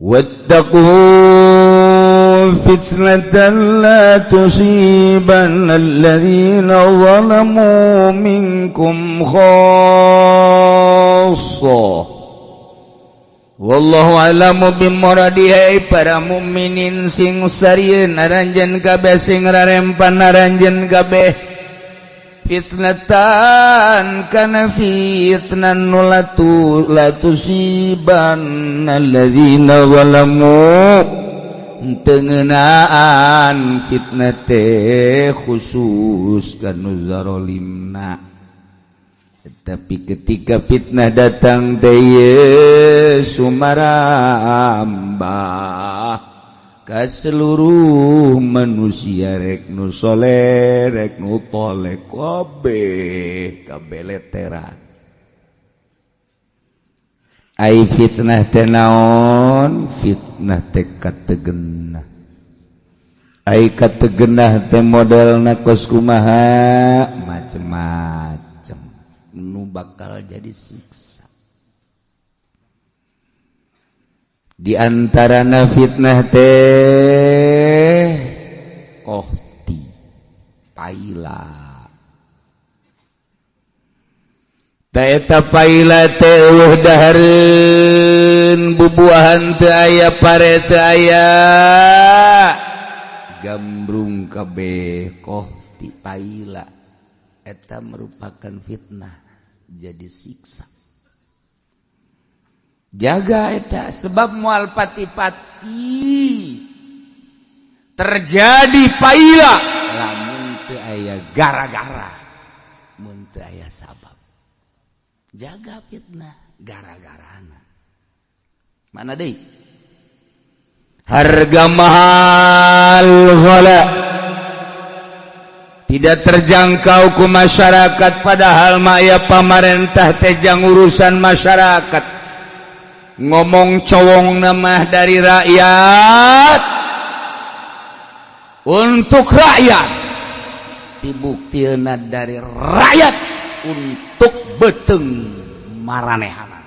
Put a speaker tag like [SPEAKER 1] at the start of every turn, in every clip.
[SPEAKER 1] Wattaqu fitnatan la tusibanna alladhina zalamu minkum khassa. Wallahu a'lamu bimuradihi. Para mukminin sing sarieun aranjeun kabeh, sing rarempan aranjeun kabeh, fitnatan kana fitnan nu la tusiban alladzina zalamu, tengenaan fitnah teh khusus kanu zarolimna. Tapi ketika fitnah datang teh sumarambah ka seluruh manusia, rek nu soleh rek nu toleh, kabeh kabeleteran. Ai fitnah teh naon? Fitnah teh kategenah. Ai kategenah teh modelna kos kumaha? Macem-macem nu bakal jadi siksa. Di antarana fitnah teh kohti, paila. Taeta paila teh eueuh dahareun, bubuahan teu aya, pare teu aya, gambrung kabeh. Kohti, paila eta merupakan fitnah, jadi siksa. Jaga eta, sebab mual pati-pati terjadi paila lamun teu aya gara-gara, mun teu aya sabab. Jaga fitnah gara-garana. Mana deui? Harga mahal, ghala, tidak terjangkau ku masyarakat, padahal maya pamarentah teh jang urusan masyarakat. Ngomong cowong nama dari rakyat untuk rakyat, dibuktikan dari rakyat untuk beteng maranehana.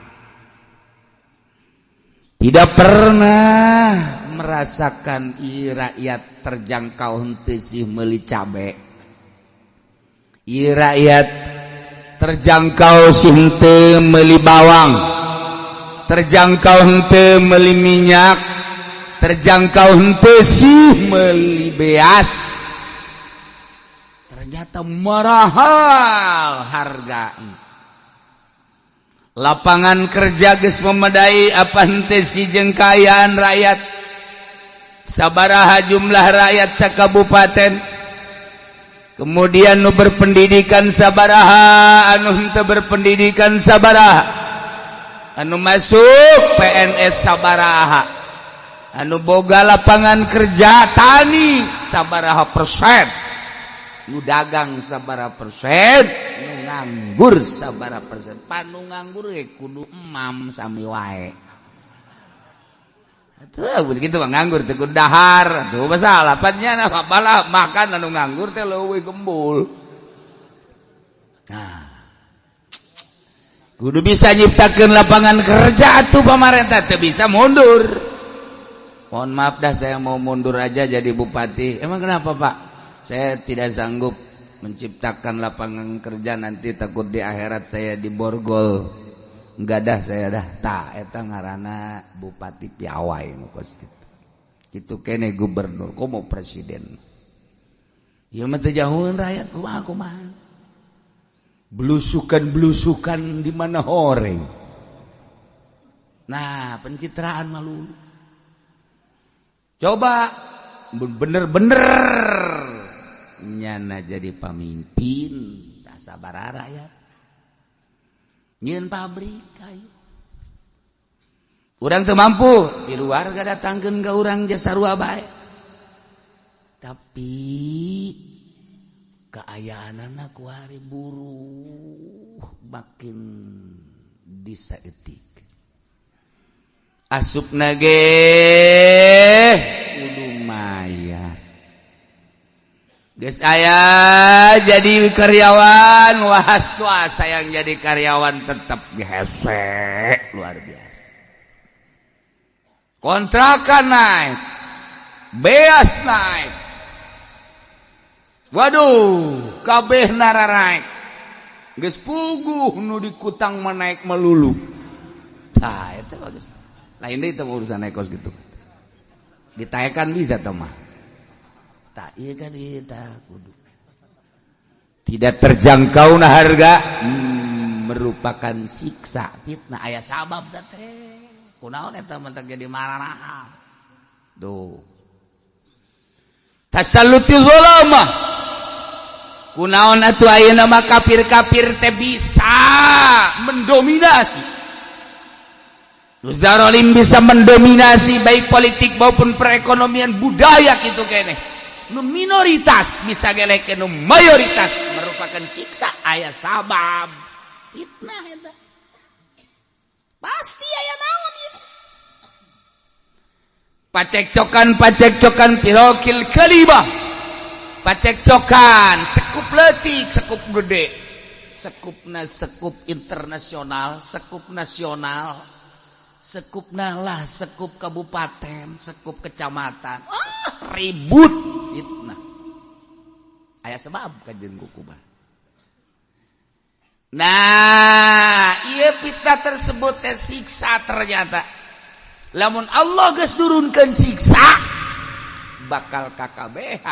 [SPEAKER 1] Tidak pernah merasakan i rakyat terjangkau henteu sih meuli cabe, i rakyat terjangkau sih henteu meuli bawang, terjangkau henteu meuli minyak, terjangkau henteu sih meuli beas. Ternyata mahal harga. Lapangan kerja geus memadai apa henteu sih jeung kaayaan rakyat? Sabaraha jumlah rakyat sakabupaten? Kemudian nu berpendidikan sabaraha, anu henteu berpendidikan sabaraha, anu masuk PNS sabaraha, anu boga lapangan kerja tani sabaraha persen, nu dagang sabaraha persen, nu nganggur sabaraha persen? Pan nu nganggur ge kudu emam sami wae. Tuh begitu mah nganggur teh kudu dahar tuh, masalah pan nya malah makan anu nganggur teh leuwih gembul. Nah, kudu bisa nyiptakeun lapangan kerja tuh pemerintah. Teu bisa mundur. Mohon maaf dah, saya mau mundur aja jadi bupati. Emang kenapa, Pak? Saya tidak sanggup menciptakan lapangan kerja, nanti takut di akhirat saya diborgol. Enggak dah, saya dah. Tah, eta ngaranna bupati piawai nu kos kitu. Kitu kene gubernur, komo presiden. Ieu mah teu jauheun rakyat, kumaha kumaha. Belusukan-belusukan di mana horeng. Nah, pencitraan malu. Coba bener-bener nyana jadi pamimpin, tak sabar rakyat. Nyieun pabrik kayu. Urang teu mampu, di luar gak datangkeun ka urang jasa sarua bae. Tapi kaayaanana kuari buruh makin disaeutik. Asupna ge kudu mayar. Geus aya jadi karyawan, wah, sayang jadi karyawan tetap hese luar biasa. Kontrakan naik, beas naik, waduh, kabeh nara naik. Geus puguh nu dikutang mah naik melulu. Tah, itu bagus. Lain deui itu urusan naik kos gitu. Ditaekan bisa tuh mah. Tak, iya kan kita kudu. Tidak terjangkau nah harga merupakan siksa fitnah, aya sabab teh. Kunaon eta mah jadi marah. Duh. Tasalluti zalamah. Kunaon atuh ayeuna mah kafir-kafir teh bisa mendominasi. Nu zarolim bisa mendominasi baik politik maupun perekonomian, budaya gitu kene. Nu minoritas bisa gelek nu mayoritas merupakan siksa, aya sabab fitnah eta. Pasti aya naon ieu. Pacekcokan, pacekcokan firokil kalibah. Pacekcokan sekup letik, sekup gede. Sekupna sekup internasional, sekup nasional, sekupna lah sekup kabupaten, sekup kecamatan. Ah, ribut fitnah. Aya sebab kajian kukuba. Nah, iya fitnah tersebut teh siksa ternyata. Lamun Allah geus nurunkeun siksa bakal KKBH.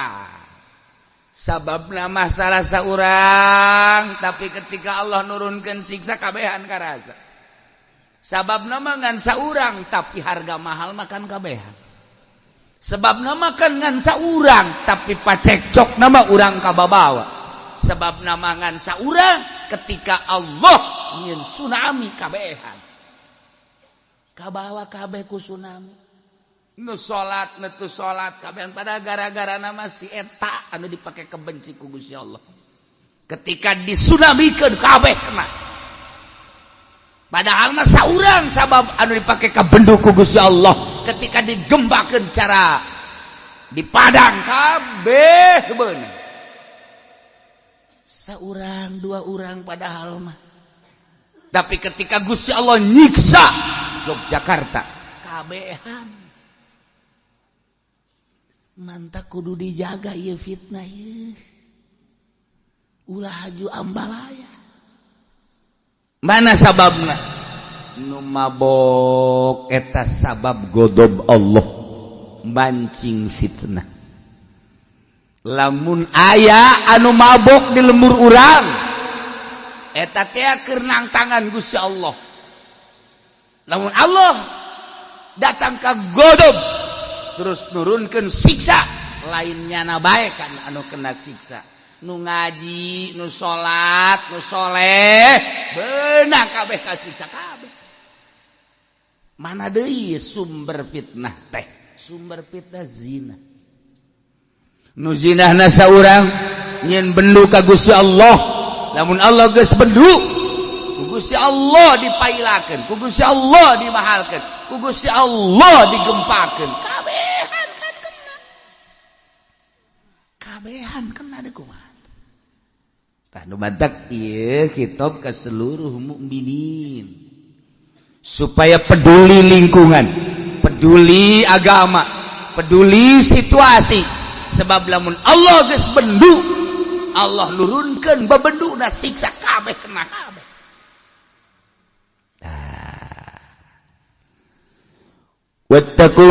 [SPEAKER 1] Sababna masalah saurang, tapi ketika Allah nurunkeun siksa kabehan karasa. Sababna mah ngan saurang, tapi harga mahal makan kabehan. Sebabna makan ngan saurang, tapi pacekcok nama urang kababawa. Sebabna ngan saurang, ketika Allah nyieun tsunami kabehan. Kabawa kabeh ku tsunami. Nu salat, nu teu salat kabehan, pada gara-gara nama si eta anu dipake kebenci ku Gusti Allah. Ketika disunamikeun kabeh kena. Padahal mah saurang sabab anu dipake kabendu ku Gusti Allah. Ketika digembakeun cara di Padang kabeh beunang. Saurang dua orang padahal mah. Tapi ketika Gusti Allah nyiksa Yogyakarta kabehan. Mantap, kudu dijaga ieu fitnah ieu. Ulah haju ambalaya. Mana sababna? Nu mabok eta sabab godob Allah, mancing fitnah. Lamun aya anu mabok di lembur urang, eta teh keur tangan Gusti Allah. Lamun Allah datang ke godob terus nurunkan siksa, lainnya na bae kan anu kena siksa. Nu ngaji, nu salat, nu soleh, beunang kabeh kasiksa kabeh. Mana deui sumber fitnah teh? Sumber fitnah zina. Nu zinahna saurang nyieun bendu ka Gusti Allah. Lamun Allah geus bendu, ku Gusti Allah dipailakeun, ku Gusti Allah dimahalkeun, ku Gusti Allah digempakeun. Kabehan kan kena. Kabehan kena deh, kumaha. Tah, nu matak ieu kitab ke seluruh mukminin supaya peduli lingkungan, peduli agama, peduli situasi. Sebab lamun Allah geus bendu, Allah nurunkeun bebenduna siksa, kabeh kena kabeh. Tah.
[SPEAKER 2] Wattaqu,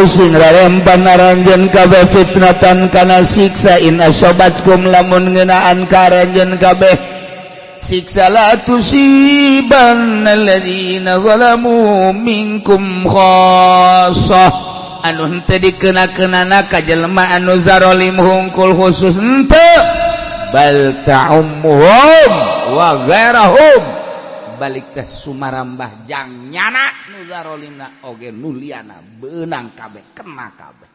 [SPEAKER 2] sing rarempan aranjeun kabeh, fitnatan kana siksa, in asobatkum lamun ngeunaan ka aranjeun kabeh siksa, la tusibanna alladzina zalamu minkum khassah, anu henteu dikena-kenana ka jelema anu zarolim hungkul, khusus henteu, bal ta'ummuhum wa ghairahum, balik teh sumarambah jang nyana nu zarolimna oge nu liana, beunang kabeh, kena kabeh.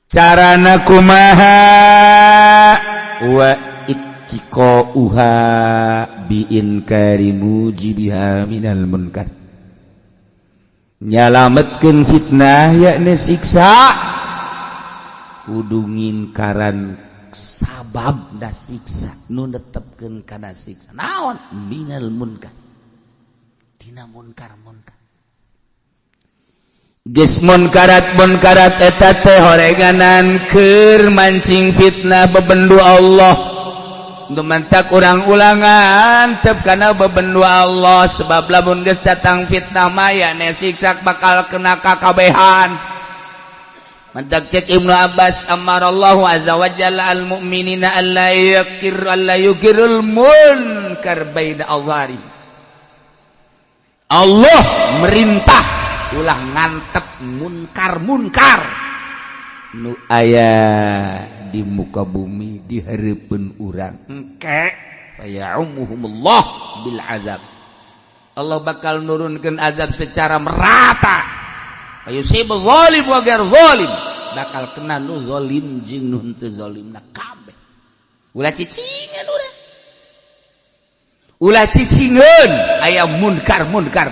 [SPEAKER 2] Carana kumaha? Wa ittiqauha bi inkari mujibiha minal munkar. Nyalametkeun fitnah, yakni siksa, kudu ngingkaran sabab da siksa, nu netepkeun kana siksa naon, minal munkar.
[SPEAKER 1] Tina munkar munkar.
[SPEAKER 2] Geus munkarat munkarat eta teh horenganan keur mancing fitnah bebendu Allah. Dumantak urang ulangan tep kana bebendu Allah sebab lamun geus datang fitnah maya ne siksa bakal kena kakabehan. Mantak cek Ibnu Abbas amarallahu azza wa jalla al mu'minina alla yakir alla yukirul munkar baina awari. Allah merintah ulah ngantep munkar munkar nu aya di muka bumi di hareupeun urang engke faya'umuhumullah bil azab. Allah bakal nurunkeun azab secara merata. Fayusibul zalim wa ghair zalim, bakal kena nu zalim jeung nu henteu zalimna kabeh. Ulah cicingan urang, ulah cicingan aya munkar munkar.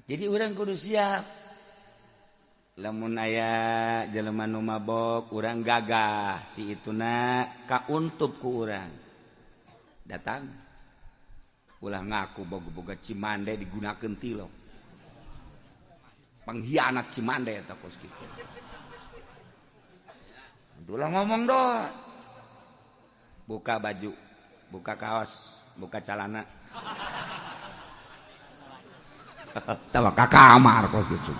[SPEAKER 2] Jadi urang kudu siap. Lamun aya jelema nu mabok, urang gagah si ituna kauntup ku urang. Datang. Ulah ngaku boga-boga Cimande digunakeun tilok. Pengkhianat Cimande eta kos kitu. Ulah ngomong doh. Buka baju, buka kaos, buka celana. Tawa ka kamar kos gitu.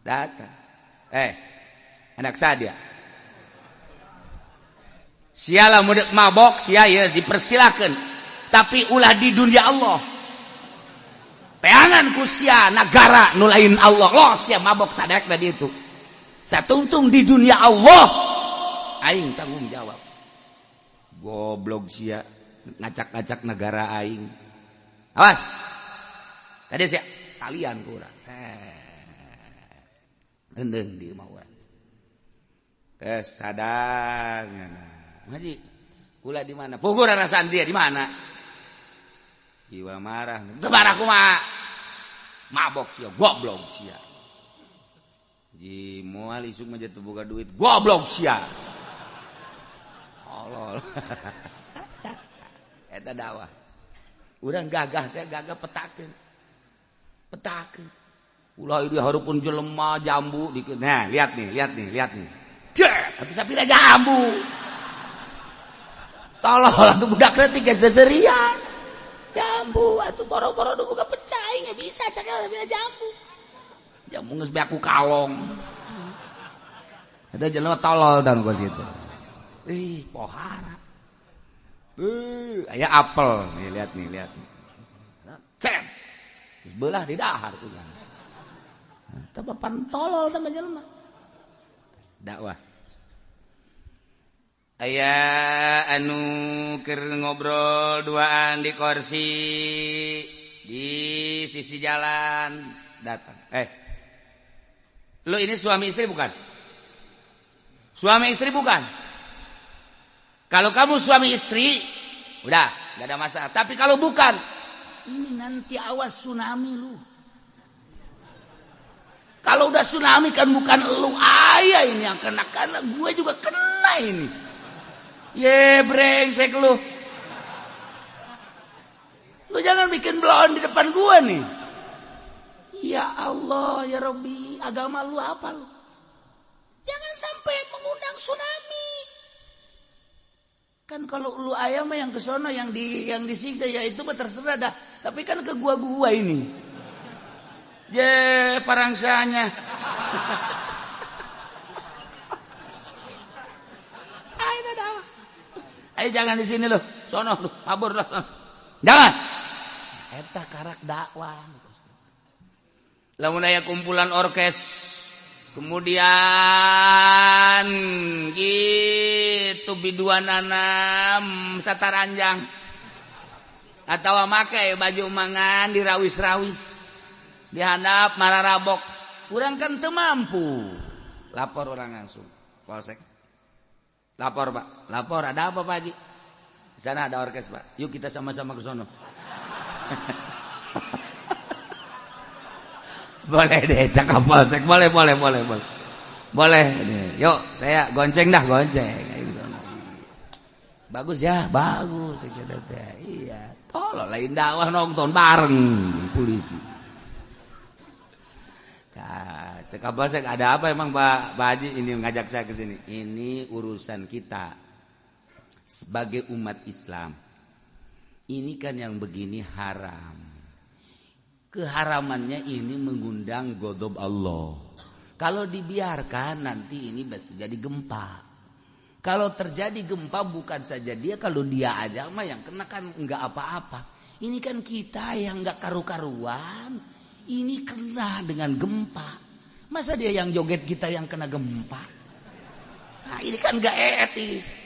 [SPEAKER 2] Datang. Anak sadia. Siala mudik mabok sia ya dipersilakan. Tapi ulah di dunia Allah. Teangan ku sia nagara nu lain Allah. Loh sia mabok sadek tadi itu. Satungtung di dunia Allah aing tanggung jawab. Goblok sia ngacak-ngacak negara aing. Awas. Tadi sia kalian kurang. Endeng di imah urang. Sadar ngaji. Kula di mana? Pugur rasaan dia di mana? Jiwa marah. Teu marah kumaha? Mabok sia, goblok sia. Ji moal isuk mah teu boga duit, goblok sia. Allah. Eta dakwah. Urang gagah teh gagah petakeun. Petakeun. Ulah ieu hareupeun jelema jambu dikeun. Nah, lihat nih, lihat nih, lihat nih. Cek, atuh sapira jambu. Tolol atuh budak leutik ge seserian. Jambu atuh boro-boro nu boga pecah nggak bisa cakal sapira jambu. Jambu geus beak ku kalong. Eta jelema tolol dan kos kitu. Ih, pohara. Aya apel nih, lihat nih, lihat nih. Cek. Geus beulah di dahar ku nya. Tah papan tolol tah jelema. Dakwah. Aya anu keur ngobrol duaan di kursi di sisi jalan datang. Lu ini suami istri bukan? Suami istri bukan? Kalau kamu suami istri, udah, gak ada masalah. Tapi kalau bukan,
[SPEAKER 1] ini nanti awas tsunami lu. Kalau udah tsunami kan bukan lu ayah ini yang kena, karena gue juga kena ini. Ye brengsek lu. Lu jangan bikin bloon di depan gue nih. Ya Allah, ya Rabbi, agama lu apa lu? Jangan sampai mengundang tsunami. Kan kalau lu ayam yang ke sono yang disiksa ya itu mah terserah dah. Tapi kan ke gua-gua ini.
[SPEAKER 2] Je parangsanya. Ayo ayo jangan di sini loh. Sono lu, kabur lah. Jangan.
[SPEAKER 1] Eta karak dakwah.
[SPEAKER 2] Lamun aya kumpulan orkes kemudian gitu biduanana sataranjang atau make baju mangan dirawis-rawis dihandap mararabok,
[SPEAKER 1] urang kan teu mampu.
[SPEAKER 2] Lapor orang langsung polsek. Lapor Pak,
[SPEAKER 1] lapor ada apa Pak Haji?
[SPEAKER 2] Di sana ada orkes Pak, yuk kita sama-sama ke sono. Boleh deh, cakap polsek, boleh, boleh, boleh, boleh, boleh. Yuk, saya gonceng dah, gonceng. Bagus ya, bagus. Iya,
[SPEAKER 1] Tolong, lain dakwah, nonton bareng polisi. Nah, cek Kapolsek, ada apa emang, Pak, Pak Haji ini ngajak saya ke sini? Ini urusan kita sebagai umat Islam. Ini kan yang begini haram. Keharamannya ini mengundang godob Allah. Kalau dibiarkan, nanti ini bisa jadi gempa. Kalau terjadi gempa, bukan saja dia, kalau dia aja mah yang kena kan nggak apa-apa. Ini kan kita yang nggak karu-karuan, ini kena dengan gempa. Masa dia yang joget, kita yang kena gempa? Nah, ini kan nggak etis.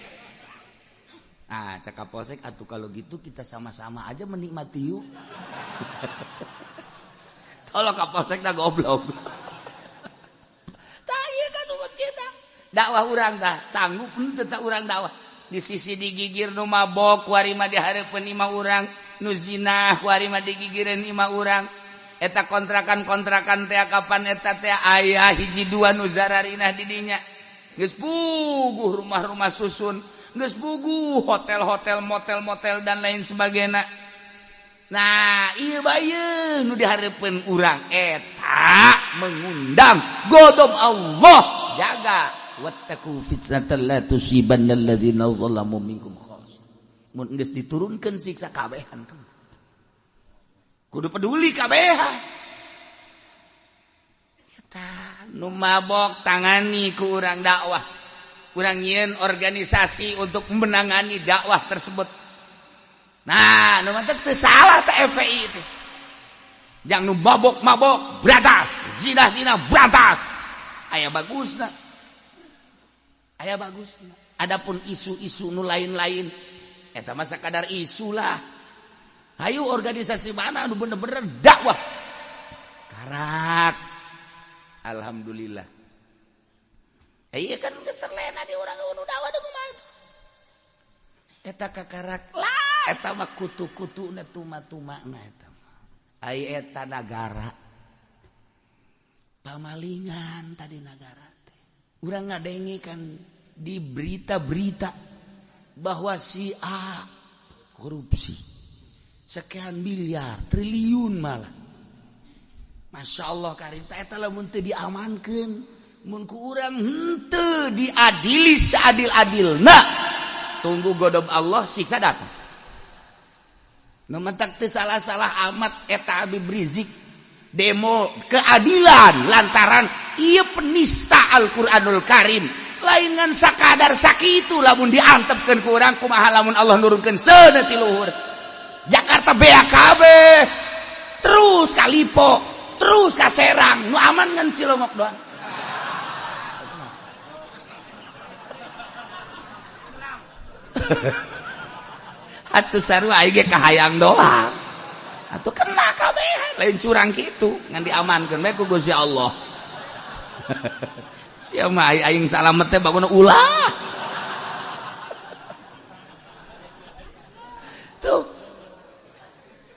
[SPEAKER 1] Nah, cek Kapolsek, atau kalau gitu kita sama-sama aja menikmati yuk. Tolong, Kapolsek dah goblok. Tah, iya kan tugas kita. Dakwah urang tah sanggup tetap urang dakwah. Di sisi digigir nu mabok kuari mah dihareupeun imah urang, nu zina kuari mah digigireun imah urang. Eta kontrakan-kontrakan teh kapan eta teh aya hiji dua nu zararinah di dinya. Geus puguh rumah-rumah susun, geus puguh hotel-hotel, motel-motel, dan lain sebagainya. Nah, iya bae nu dihareupeun urang eta mengundang godob Allah. Jaga, wattaqu fitnatan la tusibanna alladzina zalamu minkum khas. Mun geus diturunkeun siksa, kabehan kudu peduli kabehan. Eta nu mabok tangani ku urang dakwah, urang nyieun organisasi untuk menangani dakwah tersebut. Nah, nu mantep teu salah teh FPI itu. Jang nu mabok-mabok berantas, zina-zina berantas. Aya bagusna, aya bagus. Adapun isu-isu nu lain-lain, eta mah sakadar isu lah. Ayo, organisasi mana anu bener-bener dakwah karak? Alhamdulillah. Iya kan geus terlena di urang nu dakwah deui kumaha eta kakarak lah. Eta mah kutu-kutu na, tuma-tuma na eta mah. Ai eta nagara pamalingan tadi, nagara teh urang ngadenge kan di berita-berita bahwa si A korupsi sekian miliar, triliun malah. Masya Allah karim, eta lamun teu diamankeun, mun ku urang henteu diadili seadil-adilna, tunggu godob Allah, siksa datang. Nu mentak teu salah-salah amat eta Habib Rizik demo keadilan lantaran ieu penista Al-Qur'anul Karim. Lain ngan sakadar sakitu, lamun diantepkeun ku urang kumaha lamun Allah nurunkeun seuneu ti luhur? Jakarta BAKB terus ka Lippo, terus ka Serang, nu aman ngan Cilongok doang. Atuh sarua, aing ge kahayang doang. Atuh kena kabeh, lain curang kitu, ngan diamankeun bae ku Gusti Allah. Sia mah aing salamet teh bangun ulah. Tuh.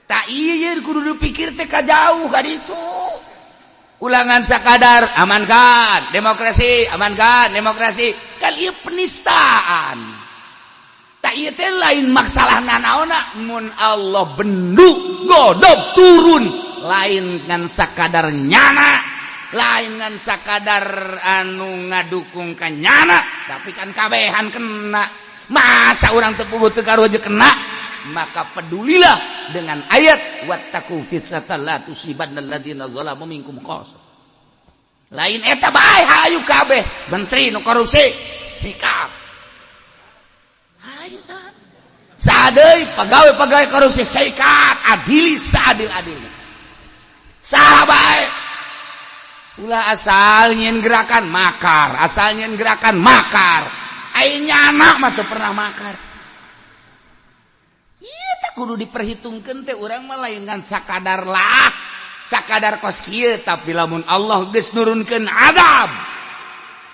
[SPEAKER 1] Tak iya kudu dipikir teh ka jauh ka ditu. Ulangan sakadar amankan demokrasi, amankan demokrasi. Kan ieu penistaan. Tak ieu teh lain masalah nanaona, mun Allah bendu godob turun lain ngan sakadar nyana, lain ngan sakadar anu ngadukung ka nyana, tapi kan kabehan kena. Masa urang teu puguh teu karuh aja kena? Maka pedulilah dengan ayat wattaqu fitnatan la tusibannal ladzina zalamu minkum khas. Lain eta bae, hayu kabeh menteri nu korupsi sikap, hayu saha deui pegawai-pegawai korupsi sikat, adili seadil-adilnya. Saha bae, ulah asal nyieun gerakan makar, asal nyieun gerakan makar. Ai nyana mah teu pernah makar. Iya, tak kudu diperhitungkeun teh urang mah lain ngan sakadar lah, sakadar kos kieu, tapi lamun Allah geus nurunkeun azab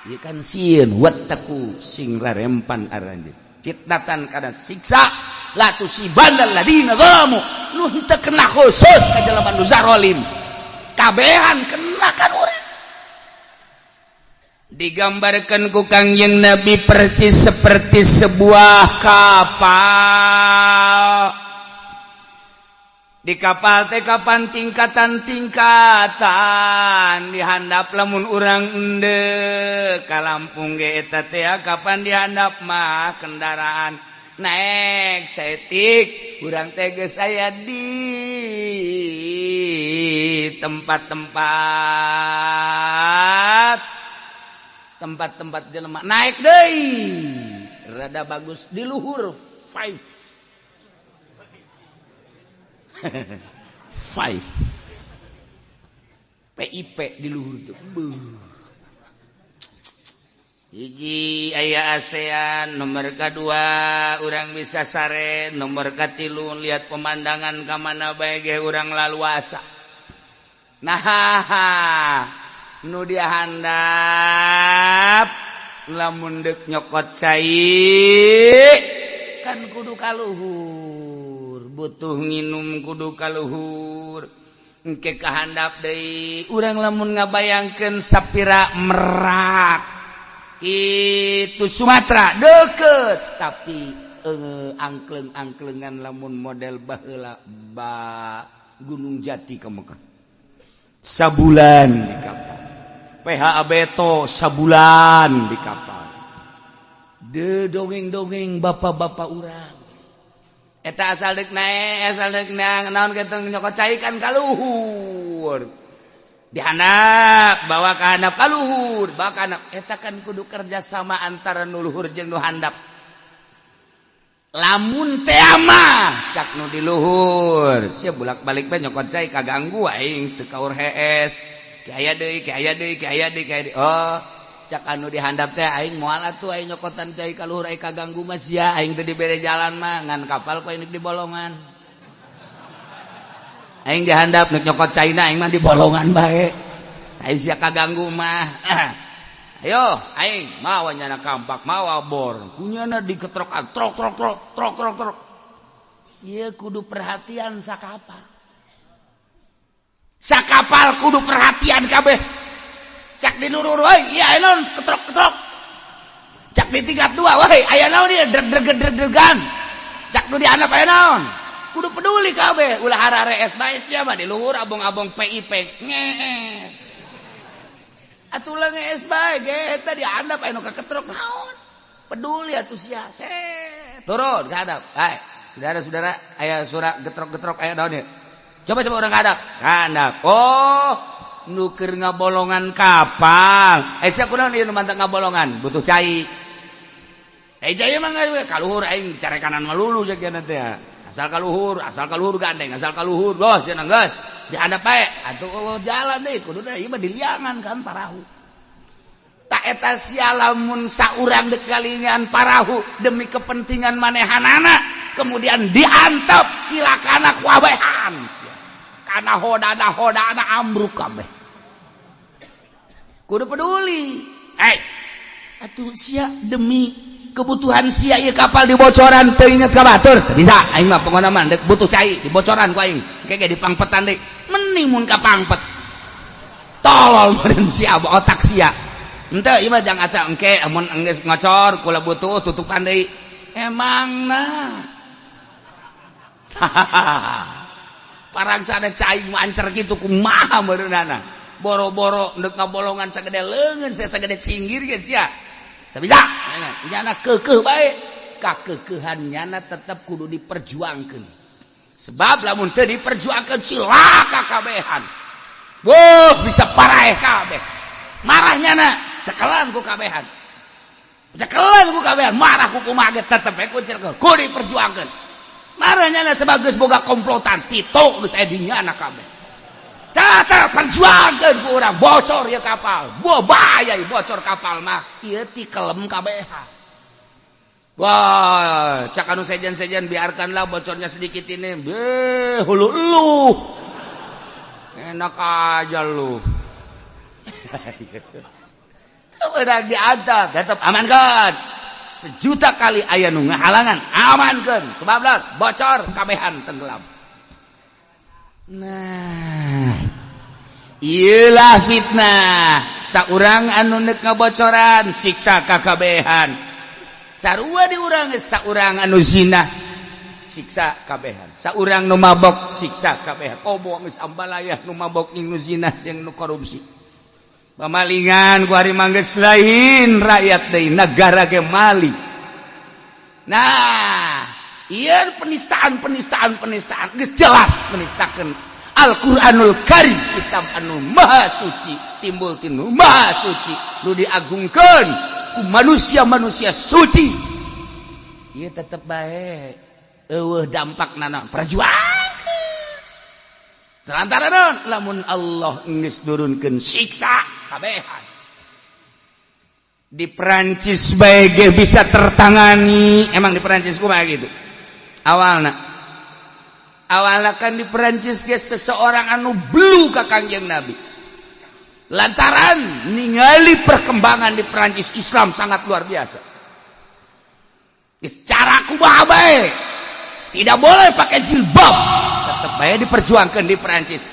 [SPEAKER 1] ieu kan sieun. Wattaqu, sing rarempan aranjeun, fitnatan kana siksa, la tusibannal ladina zalamu, nu henteu kena khusus ka jelema nu zarolim, kabehan kena kan urang. Digambarkan ku Kangjeng Nabi percis seperti sebuah kapal. Di kapal teh kapan tingkatan-tingkatan, dihandap lamun urang ende ka Lampung ge eta teh kapan dihandap mah kendaraan naik saeutik, urang teh geus aya di tempat-tempat, tempat-tempat jelema. Naik deui rada bagus, di luhur five five PIP, di luhur tuh. Beuh. Hiji aya ASEAN, nomor kedua urang bisa sare, nomor katilu lihat pemandangan ka mana bae ge urang laluasa. Nah, nu dihandap lamun deuk nyokot cai kan kudu kaluhur, butuh nginum kudu kaluhur. Engke kahandap deui urang lamun ngabayangkeun sapira Merak itu Sumatera deket, tapi angkleng-angklengan lamun model baheula ba Gunung Jati ke Mekah sabulan di kapal, PHA Beto sabulan di kapal de dongeng-dongeng bapak-bapak urang eta. Asal dek naik, asal dek naon keteng nyokot cai kan kaluhur, dihandap, bawa ke handap, kaluhur, bawa ke handap. Eta kan kudu kerja sama antara nu luhur jeung nu handap. Lamun teh mah cak nu di luhur, sia bolak-balik bae nyokot cai, kaganggu aing, teu kaur hees, ki aya deui, ki aya deui, ki aya deui, ki aya deui. Oh, cak anu dihandap teh, aing moal atuh aing nyokotan cai ka luhur, aing kaganggu mah sia, aing teu dibere jalan mah, ngan kapal ku aing di bolongan. Aing dihandap nek nyokot caina, aing mah di bolongan bae, aing sia kaganggu mah. Ayo aing mawa nyana kampak, mawa bor, kunyana diketrokan, trok trok trok trok trok trok. Ieu kudu perhatian sakapal, sakapal kudu perhatian kabeh. Cak di luhur, "Woi, iya naon ketrok ketrok?" Cak di tingkat dua, "Woi, aya naon ieu dreg dreg dreg dregan?" Cak nu di handap, "Aya naon?" Kudu peduli kabeh, ulah hararees bae sia mah di luhur abong-abong PIP ngees atuh lah, ngees bae ge eta di handap aya nu kaketrok naon. Peduli atuh sia. Set turun ke handap, "Hai saudara-saudara, aya suara getrok-getrok, aya naon ya? Coba coba urang hadap handap." Oh, nu keur ngabolongan kapal. Eh, sia kunaon ieu nu mantak ngabolongan? Butuh cai. Eh, cai mah kaluhur, aing carekanan melulu jagian teh, asal kaluhur, asal kaluhur, gandeng asal kaluhur. Bos cenah geus dihandap bae atuh. Oh, jalan deh kudu ieu mah diliangan kan parahu. Tak eta sia lamun saurang dek kalingan parahu demi kepentingan manehanana, kemudian diantep silakana kuabehan kana hodana hodana ambruk kabeh. Kudu peduli. Eh, atuh sia demi kebutuhan sia ieu kapal dibocoran, teu inget ka batur. Teu bisa aing mah, pokona mah dek butuh cai dibocoran ku aing, engke ge dipangpetan deui. Mending mun ka pangpet, tolol meureun sia, otak sia. Henteu, ieu mah jangan asa engke amun geus ngocor kula butuh tutupan deui. Emangna parang sada cai mancer kitu kumaha meureunana? Boro-boro ndek ngabolongan sagede leungeun, saya sagede cinggir ge sia tapi bisa nyana kekeh bae. Kakekehan nyana tetap kudu diperjuangkan, sebab lamun teu diperjuangkan cilaka kabehan. Wuh, bisa paraeh kabeh marah nyana, cekelan ku kabehan, cekelan ku kabehan, marah ku kumaha ge tetep we kudu diperjuangkan. Marah nyana sebab geus boga komplotan Tito, geus aya di nyana kabeh. Tata perjuangkan ku urang bocor ya kapal. Buah bahaya bocor kapal mah. Ieu ti kelem kabehan. Wah, cak anu sejen-sejen, biarkanlah bocornya sedikit ini. Beh, hulu lu. Enak aja lu. Udah di atas, tetap aman kan? Sejuta kali aya nu ngahalangan, aman kan? Sebab bocor kabehan tenggelam. Nah, iyalah fitnah. Saurang anu nek ngabocoran siksa kakabehan. Sarua di urang, saurang anu zina. Siksa kabehan. Saurang nu mabok siksa kabehan. Komo geus ambalayah nu mabok jeung nu zina jeung nu korupsi. Pamalingan ku ari mah geus lain rakyat deui, negara ge maling. Nah, ieu penistaan penistaan penistaan geus jelas menistakeun Al-Qur'anul Karim, kitab anu maha suci, timbul tinu maha suci, nu diagungkeun ku manusia-manusia suci. Ieu tetep bae eueuh dampak nana perjuangan. Terantara naon lamun Allah geus nurunkeun siksa kabehan. Di Perancis bae ge bisa tertangani. Emang di Perancis kumaha gitu? Awalna. Awalna kan di Perancis ge seseorang anu belu ka Kangjeng Nabi. Lantaran ningali perkembangan di Perancis Islam sangat luar biasa. Secara kumaha bae tidak boleh pakai jilbab, tetap bae diperjuangkan di Perancis.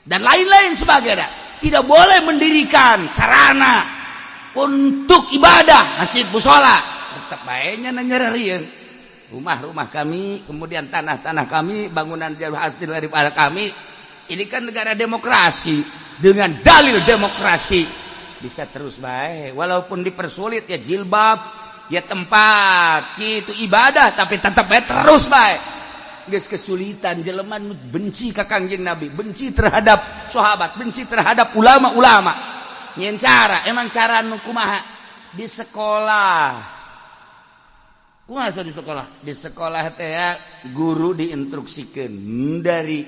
[SPEAKER 1] Dan lain-lain sebagainya. Tidak boleh mendirikan sarana untuk ibadah, masjid, musola, tetap bae nya nyererieun. Rumah-rumah kami, kemudian tanah-tanah kami, bangunan jauh hasil daripada kami. Ini kan negara demokrasi, dengan dalil demokrasi bisa terus baik walaupun dipersulit ya jilbab ya tempat gitu ibadah, tapi tetap baik terus baik. Geus kesulitan jelema nu benci ka Kangjeng Nabi, benci terhadap sahabat, benci terhadap ulama-ulama. Nyen cara, emang cara nu kumaha? Di sekolah. Kumaha di sekolah? Di sekolah teh ya, guru diinstruksikan dari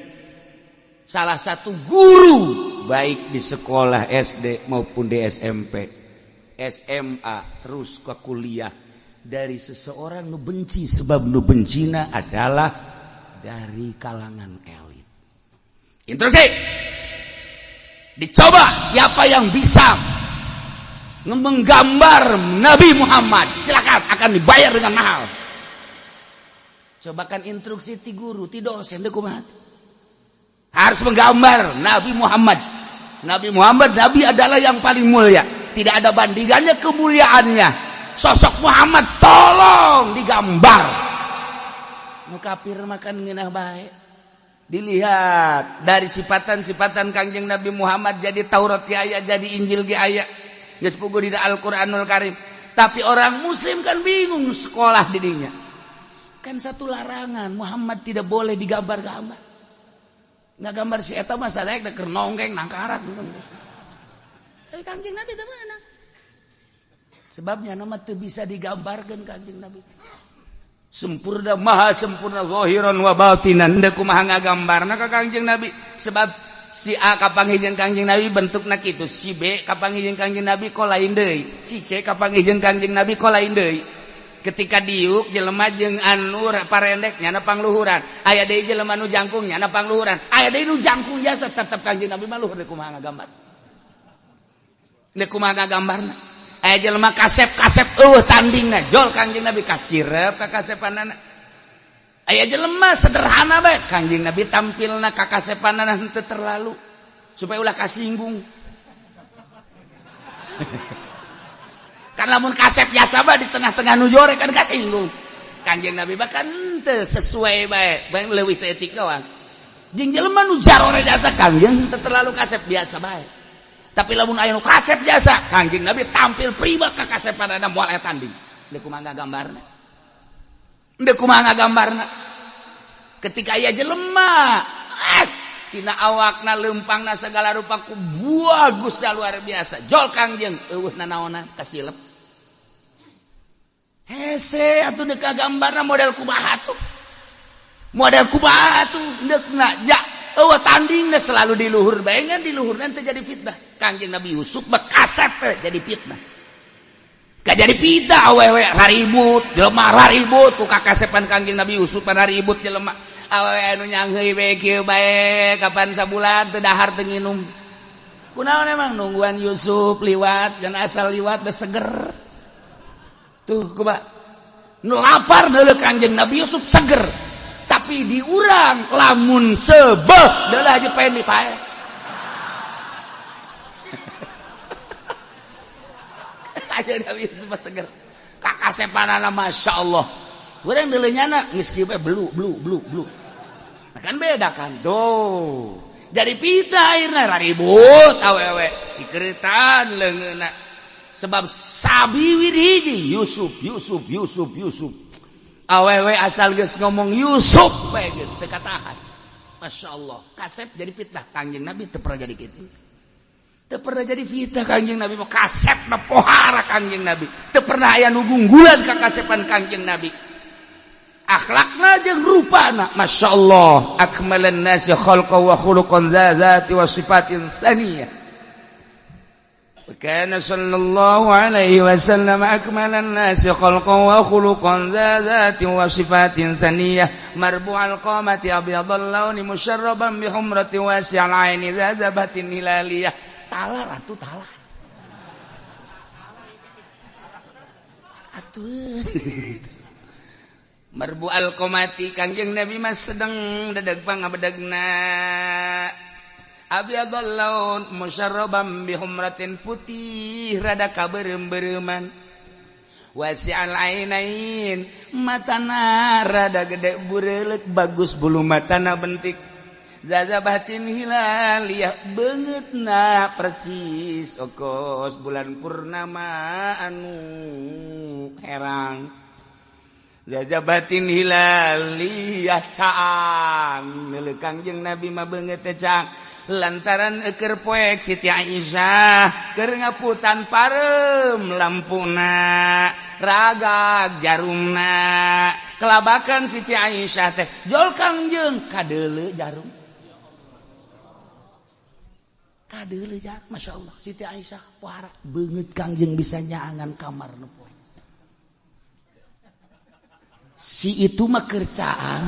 [SPEAKER 1] salah satu guru baik di sekolah SD maupun di SMP, SMA, terus ke kuliah, dari seseorang nu benci, sebab nu bencina adalah dari kalangan elit. Instruksi. Dicoba siapa yang bisa menggambar Nabi Muhammad, silakan, akan dibayar dengan mahal. Coba kan instruksi ti guru, ti dosen deh kumaha. Harus menggambar Nabi Muhammad. Nabi Muhammad, Nabi adalah yang paling mulia. Tidak ada bandingannya kemuliaannya. Sosok Muhammad tolong digambar. Nu kafir makan ngeunah bae. Dilihat dari sifatan-sifatan Kangjeng Nabi Muhammad, jadi Taurat ge aya, jadi Injil ge aya. Geus puguh dina Al-Qur'anul Karim. Tapi orang muslim kan bingung sekolah didinya. Kan satu larangan, Muhammad tidak boleh digambar-gambar. Nggak gambar si eta mah sadaya keur nonggeng nangkarat. Tapi Kangjeng Nabi teu meunang. Sebabnya nama teu bisa digambarkeun Kangjeng Nabi. Sempurna, maha sempurna zahiran wa batinan. Deuk kumaha ngagambarna ka Kangjeng Nabi? Sebab si A kapanggih jeung Kangjeng Nabi bentukna kitu, si B kapanggih jeung Kangjeng Nabi kok lain deui, si C kapanggih jeung Kangjeng Nabi kok lain deui. Ketika diuk jelema jeung anu parendek nyana pangluhuran, aya deui jelema nu jangkung nyana pangluhuran, aya deui nu jangkung jasa, tetep Kangjeng Nabi mah luhur. Deuk kumaha ngagambar? Deuk kumaha ngagambarna? Aya jelema kasep-kasep eueuh tandingna, jol Kangjeng Nabi kasirep ka kasepanana. Aya jelema sederhana bae, Kangjeng Nabi tampilna ka kasepanana henteu terlalu supaya ulah kasinggung. Kan lamun kasep biasa mah di tengah-tengah nu jore kan kasinggung. Kangjeng Nabi bahkan henteu, sesuai bae, bae leuwih saeutik doang. Jeung jelema nu jarore jasa, Kangjeng henteu terlalu kasep, biasa bae. Tapi lamun aya nu kasep jasa, Kangjeng Nabi tampil prima ka kasepanana, moal aya tanding. Deuk kumaha ngagambarna? Deuk kumaha ngagambarna? Ketika aya jelema tina awakna, lempangna, segala rupa ku bagus da luar biasa, jol Kangjeng eueuh nanaonan, kasilep hese atuh. Deuk gambarna model kumaha tuh? Model kumaha tuh deuk ja eueuh tandingna, selalu di luhur bae. Ngan di luhur nanti jadi fitnah. Kangjeng Nabi Yusuf mah kasep teh jadi fitnah. Gak jadi fitnah, awewe raribut, jelema raribut ku kakasepan Kangjeng Nabi Yusuf, raribut jelema. Awewe anu nyangheui bae kieu bae, kapan sabulan teu dahar teu nginum. Kunaon emang? Nungguan Yusuf liwat, jangan asal liwat geus seger. Tuh kumaha nu lapar deuleu Kangjeng Nabi Yusuf seger. Tapi di urang lamun sebeh deuleu aja pengen dipae. Aja Nabi Yusuf seger. Kakasepanana Masya Allah. Urang deuleu nyana geus kieu bae belu belu belu belu. Nah, kan beda kan. Tuh. Jadi fitnah akhirna ribut awewe dikeretan leungeunna. Sebab sabiwir hiji Yusuf Yusuf Yusuf Yusuf. Awewe asal geus ngomong Yusuf bae geus teu katahan. Masya Allah, kasep jadi fitnah. Kangjeng Nabi teu pernah jadi kitu. Teu pernah jadi fitnah Kangjeng Nabi mah, kasepna pohara Kangjeng Nabi. Teu pernah aya nu gunggulan ka kasepan Kangjeng Nabi. Akhlakna jeung rupana, Masya Allah, akmalan nasi khalqan wa khuluqan dzati wa sifatin tsaniyah. Kana sallallahu alaihi wasallam akmalan nasi khalqan wa khuluqan dzati wa sifatin tsaniyah, marbu'al qamati abyadal launi musyarraban bi humrati wasi'al aini dzabatin hilaliyah. Talar atuh talar. Atuh. Marbu al-qamati Kangjeng Nabi mah sedeng dedeg pangabedegna. Abyadul laun musyarraban bi humratin, putih rada kaberem-bereuman. Wasi'al ainain, matana rada gede bureuleuk, bagus bulu matana bentik. Zazabatin hilaliyah, beungeutna percis okos bulan purnama anu herang. Zazabatin hilaliyah caang neuleuh Kangjeng Nabi mah beungeut teh caang lantaran eukeur poek Siti Aisyah keur ngaputan pareum lampuna ragag jarumna kelabakan Siti Aisyah teh jol Kangjeng kadeuleu jarum kadeuleu jarum. Masya Allah, Siti Aisyah pohara beungeut Kangjeng bisa nyaangan kamar nu poek. Si itu mah kercaan.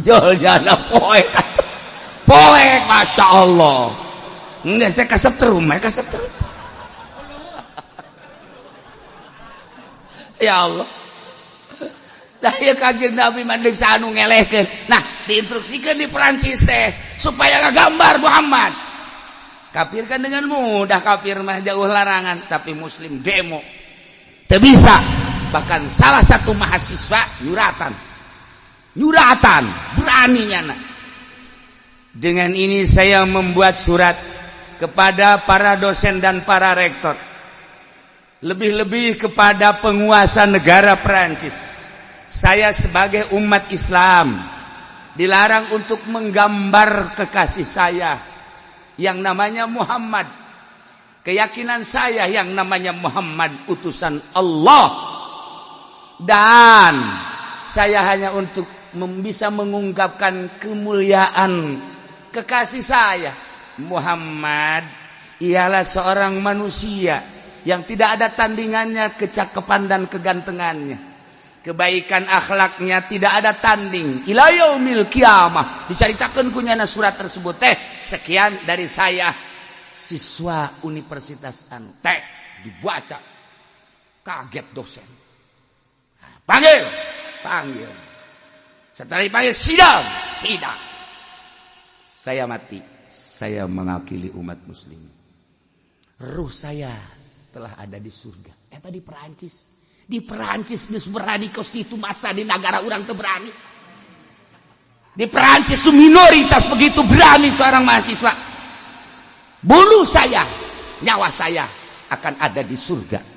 [SPEAKER 1] Jol jana poek. Poek Masya Allah. Enggak, saya kasetrum, saya kasetrum. Ya Allah. Dah ya Kangjeng Nabi mandeg anu ngelehkeun. Nah, diinstruksikeun di Perancis teh supaya ngagambar Muhammad. Kafir kan dengan mudah, kafir mah jauh larangan, tapi muslim demo. Teu bisa. Bahkan salah satu mahasiswa nyuratan beraninya nak. Dengan ini saya membuat surat kepada para dosen dan para rektor, lebih-lebih kepada penguasa negara Perancis. Saya sebagai umat Islam dilarang untuk menggambar kekasih saya yang namanya Muhammad. Keyakinan saya yang namanya Muhammad utusan Allah. Dan saya hanya untuk bisa mengungkapkan kemuliaan kekasih saya Muhammad ialah seorang manusia yang tidak ada tandingannya kecakepan dan kegantengannya, kebaikan akhlaknya tidak ada tanding ila yaumil kiamah. Diceritakan kunyana surat tersebut teh. Sekian dari saya siswa universitas anu teh dibaca kaget dosen. Panggil, panggil. Setelah dipanggil sidang, sidang. Saya mati, saya mengakili umat muslim. Ruh saya telah ada di surga. Eta di Perancis. Di Perancis geus berani kos kitu, masa di negara urang teu berani. Di Perancis tuh minoritas begitu berani seorang mahasiswa. Bunuh saya, nyawa saya akan ada di surga.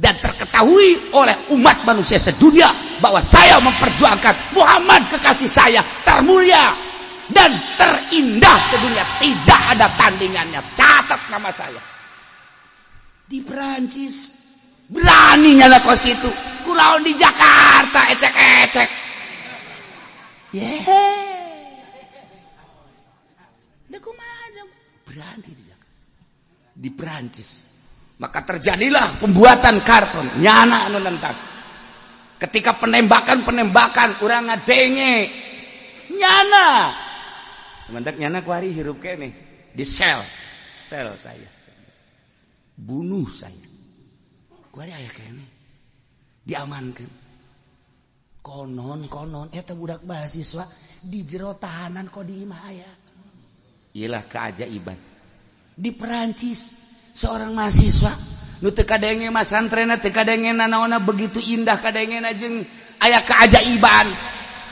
[SPEAKER 1] Dan terketahui oleh umat manusia sedunia bahwa saya memperjuangkan Muhammad kekasih saya termulia dan terindah sedunia, tidak ada tandingannya. Catat nama saya. Di Perancis berani nyala kos itu. Kulaon di Jakarta ecek-ecek. Yeah. Berani di Jakarta. Di Perancis. Maka terjadilah pembuatan karton nyana anu nentang. Ketika penembakan-penembakan urang ngadenge nyana. Mendak nyana kuari hirup keneh di sel. Sel saya. Bunuh saya. Kuari aya keneh. Diamankan. Konon-konon eta budak mahasiswa di jero tahanan kok di imah aya. Iyalah keajaiban. Di Perancis seorang mahasiswa Nu teu kadenge mah santrena, teu kadenge nanaonna, begitu indah kadengena jeung aya keajaiban.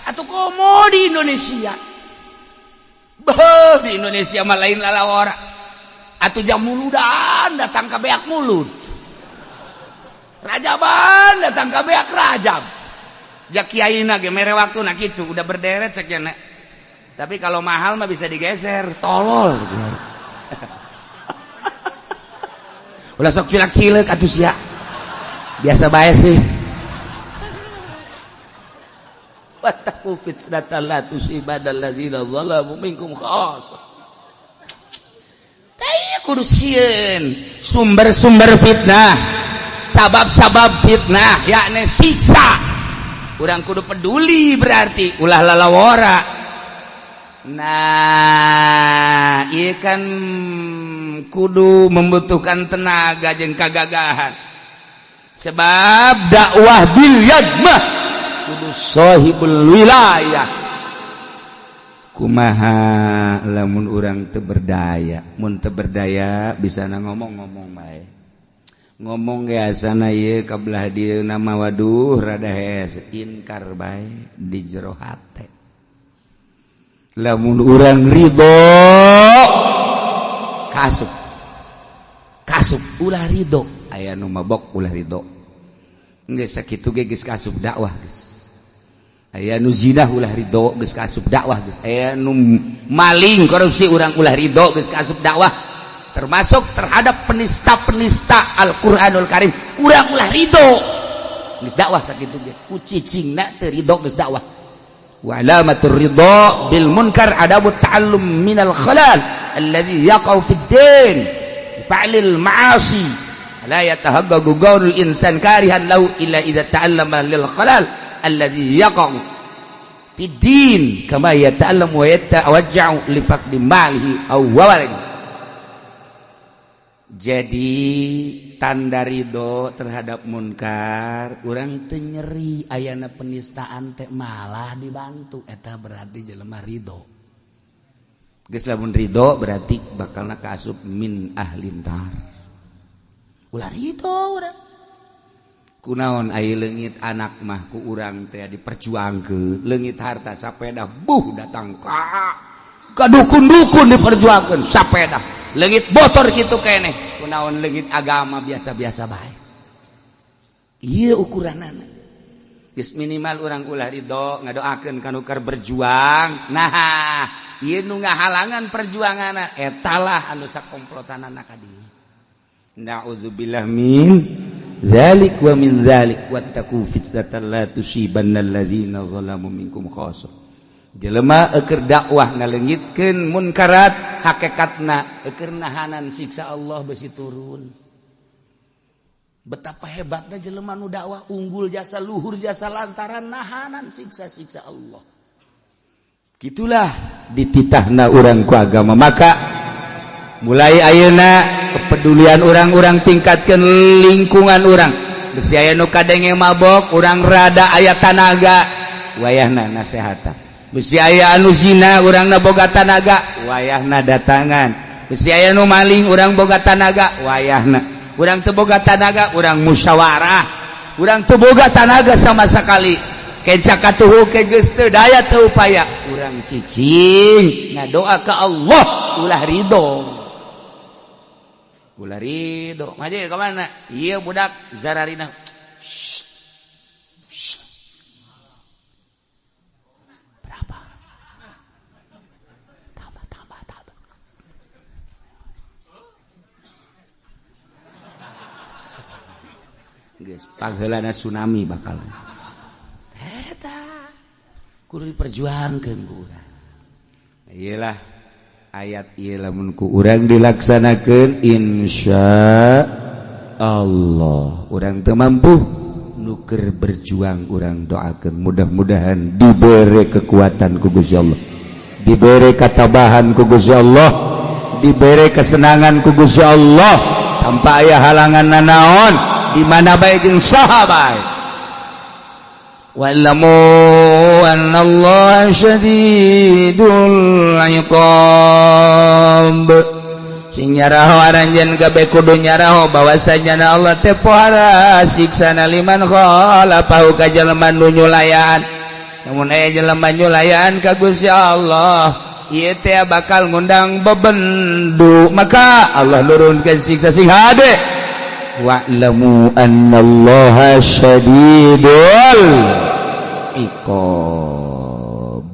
[SPEAKER 1] Atuh komo di Indonesia. Beuh, di Indonesia mah lain lalawara. Atuh jam muludan datang ka beak mulut. Rajaban datang ka beak rajab. Ja kiaina ge mere waktuna kitu, udah berderet sekian. Tapi kalau mahal mah bisa digeser, tolol. Ulah sok cilak-cilek atuh sia. Biasa bae sih. Wattaqu fitnatan la tusibannal ladzina zalamu minkum khassah. Tah kudu sieun sumber-sumber fitnah, sabab-sabab fitnah yakni siksa. Urang kudu peduli berarti ulah lalawora. Nah, ieu kan kudu membutuhkan tenaga jeung kagagahan. Sebab dakwah bil yad mah kudu sahibul wilayah. Kumaha lamun urang teu berdaya, mun teu berdaya bisa na ngomong-ngomong bae. Ngomong ge asana ieu ka belah dieu nama waduh rada hees, inkar bae di jero hate. Lamun urang ridho kasup, kasup ulah ridho, aya nu mabok ulah ridho, geus sakitu ge geus kasup dakwah geus. Aya nu zina ulah ridho geus kasup dakwah geus. Aya nu maling korupsi urang ulah ridho geus kasup dakwah. Termasuk terhadap penista-penista Al-Qur'anul Karim urang ulah ridho geus dakwah sakitu ge. Ku cicingna teu ridho geus dakwah. Wa alamatur ridha bil munkar adabu ta'allum minal khalal alladhi yaqau fid din fa'lil ma'asi la yatahaggagu qaulul insan karihan lahu illa idza ta'allama lil khalal alladhi yaqau fid din kama yata'allamu wa yatawajja'u li faqdi malihi aw waladihi. Jadi tanda ridho terhadap munkar urang teu nyeri ayana penistaan teh malah dibantu, eta berarti jelema ridho. Geus lamun ridho berarti bakalna kaasup min ahlin nar. Ulah ridho urang. Kunaon aya leungit anak mah ku urang teh diperjuangkeun, leungit harta sapeda buh datang ka dukun-dukun diperjuangkeun sapeda. Leungit motor kitu keneh, kunaon leungit agama biasa-biasa bae. Ieu ukuranana. Geus minimal urang ulah ridho ngadoakeun ka nu keur berjuang. Nah, ieu nu ngahalangan perjuanganna etalah anu sakomplotanana ka dieu. Na'udzubillah min zalik wa min zalik wattaqu fitnatan la tusibanna alladzina zalamu minkum khassah. Jelema eukeur dakwah ngaleungitkeun munkarat hakikatna eukeur nahanan siksa Allah besi turun. Betapa hebatnya jelema nu dakwah unggul jasa luhur jasa lantaran nahanan siksa-siksa Allah. Gitulah dititahna urang ku agama. Maka mulai ayeuna kepedulian urang-urang tingkatkeun lingkungan urang. Besi aya nu kadenge mabok urang rada aya tanaga wayahna nasehatan. Besi aya anu zina urangna boga tanaga wayahna datangan. Besi aya nu maling urang boga tanaga wayahna. Urang teu boga tanaga urang musyawarah. Urang teu boga tanaga sama sekali. Kenca katuhu ke geus teu daya teu upaya urang cicing ngadoa ka Allah ulah ridho. Ulah ridho. Ngaji ka mana? Ieu budak zararina. Berapa? Tambah, tambah, tambah. Geus pangheulana tsunami bakal. Eta kudu diperjuangkeun ku urang. Iyalah ayat ieu lamun ku urang dilaksanakeun insya Allah urang teu mampu nu keur berjuang urang doakeun mudah-mudahan dibere kekuatan ku Gusti Allah, dibere katabahan ku Gusti Allah, dibere kesenangan ku Gusti Allah tanpa aya halangan nanaon di mana bae jeung saha bae. Wa'lamu anna Allah syadidul iqab.
[SPEAKER 2] Sing nyaraho aranjeun kabeh, kudu nyaraho bahwasanya Allah teh pohara siksana liman khalafahu ka jelema nu nyulayaan. Namun aya jelema nyulayaan ka Gusti Allah, ieu teh bakal ngundang bebendu, maka Allah nurunkeun siksa. Sing hade, wa'lamu annallaha syadidul iqab.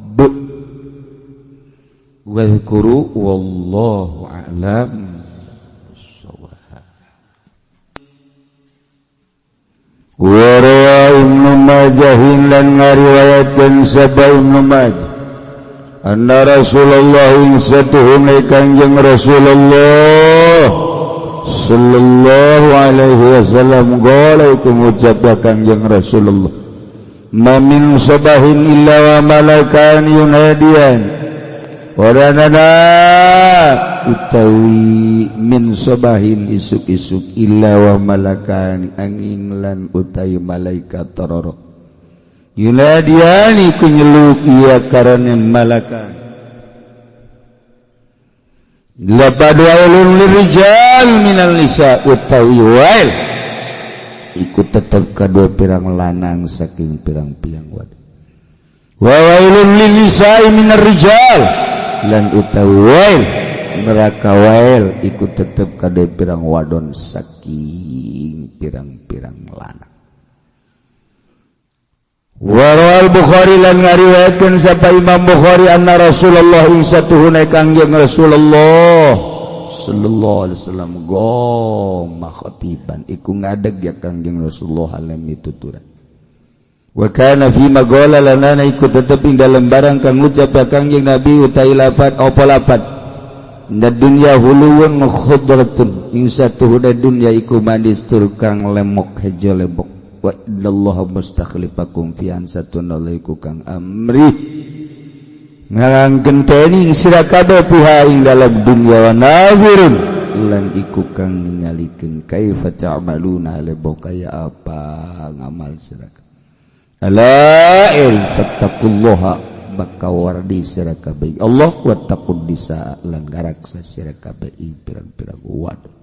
[SPEAKER 2] Wadhkuru, wallahu a'lam bissawab. Warawa Ibnu Majah lan ngariwayatkeun sapa Ibnu Majah anna Rasulullah ing satuhune Kanjeng Rasulullah sallallahu alaihi wasallam qala, iku ngucap Kanjeng Rasulullah, ma min sabahin illa wa malakan yunadiyan. Ora utawi min sobahin isuk-isuk illa wa malakan angin lan utawi malaikat tororo yunadiani ku nyeluk iya karena malakan. Lapad wailun lirijal minal nisa, utawi wail iku tetep kadua pirang lanang saking pirang-pirang wadon, wa wailun lin nisa'i minar rijal, lan utawi wail neraka wail iku tetep kade pirang wadon saking pirang-pirang lanang. Warawal Bukhari lan ngariwayatkeun sapa Imam Bukhari anna Rasulullah ing satuhune Kangjeng Rasulullah sallallahu alaihi wasallam goma khatiban, iku ngadeg ya Kangjeng Rasulullah alami tuturan. Wa kana fi magola lanana iku tetep ing dalem barang kang ngucap ya Kangjeng Nabi utawi lafat apa lafat inna dunya huluwun khudratun, ing satuhuna dunya iku manis tur kang lemok hejo lemok, wa innallaha mustakhlifakum fi ansatun iku kang amri ngarang genteni sira kabeh fiha ing dalam dunya, wa nazirun lan iku kang ningalikeun kaifa ta'maluna lebo kaya apa ngamal sira. Ala il fattaqullaha, maka wardi sira kabeh Allah, wattaqun nisa lan ngaraksa sira kabeh ing pirang-pirang wadon.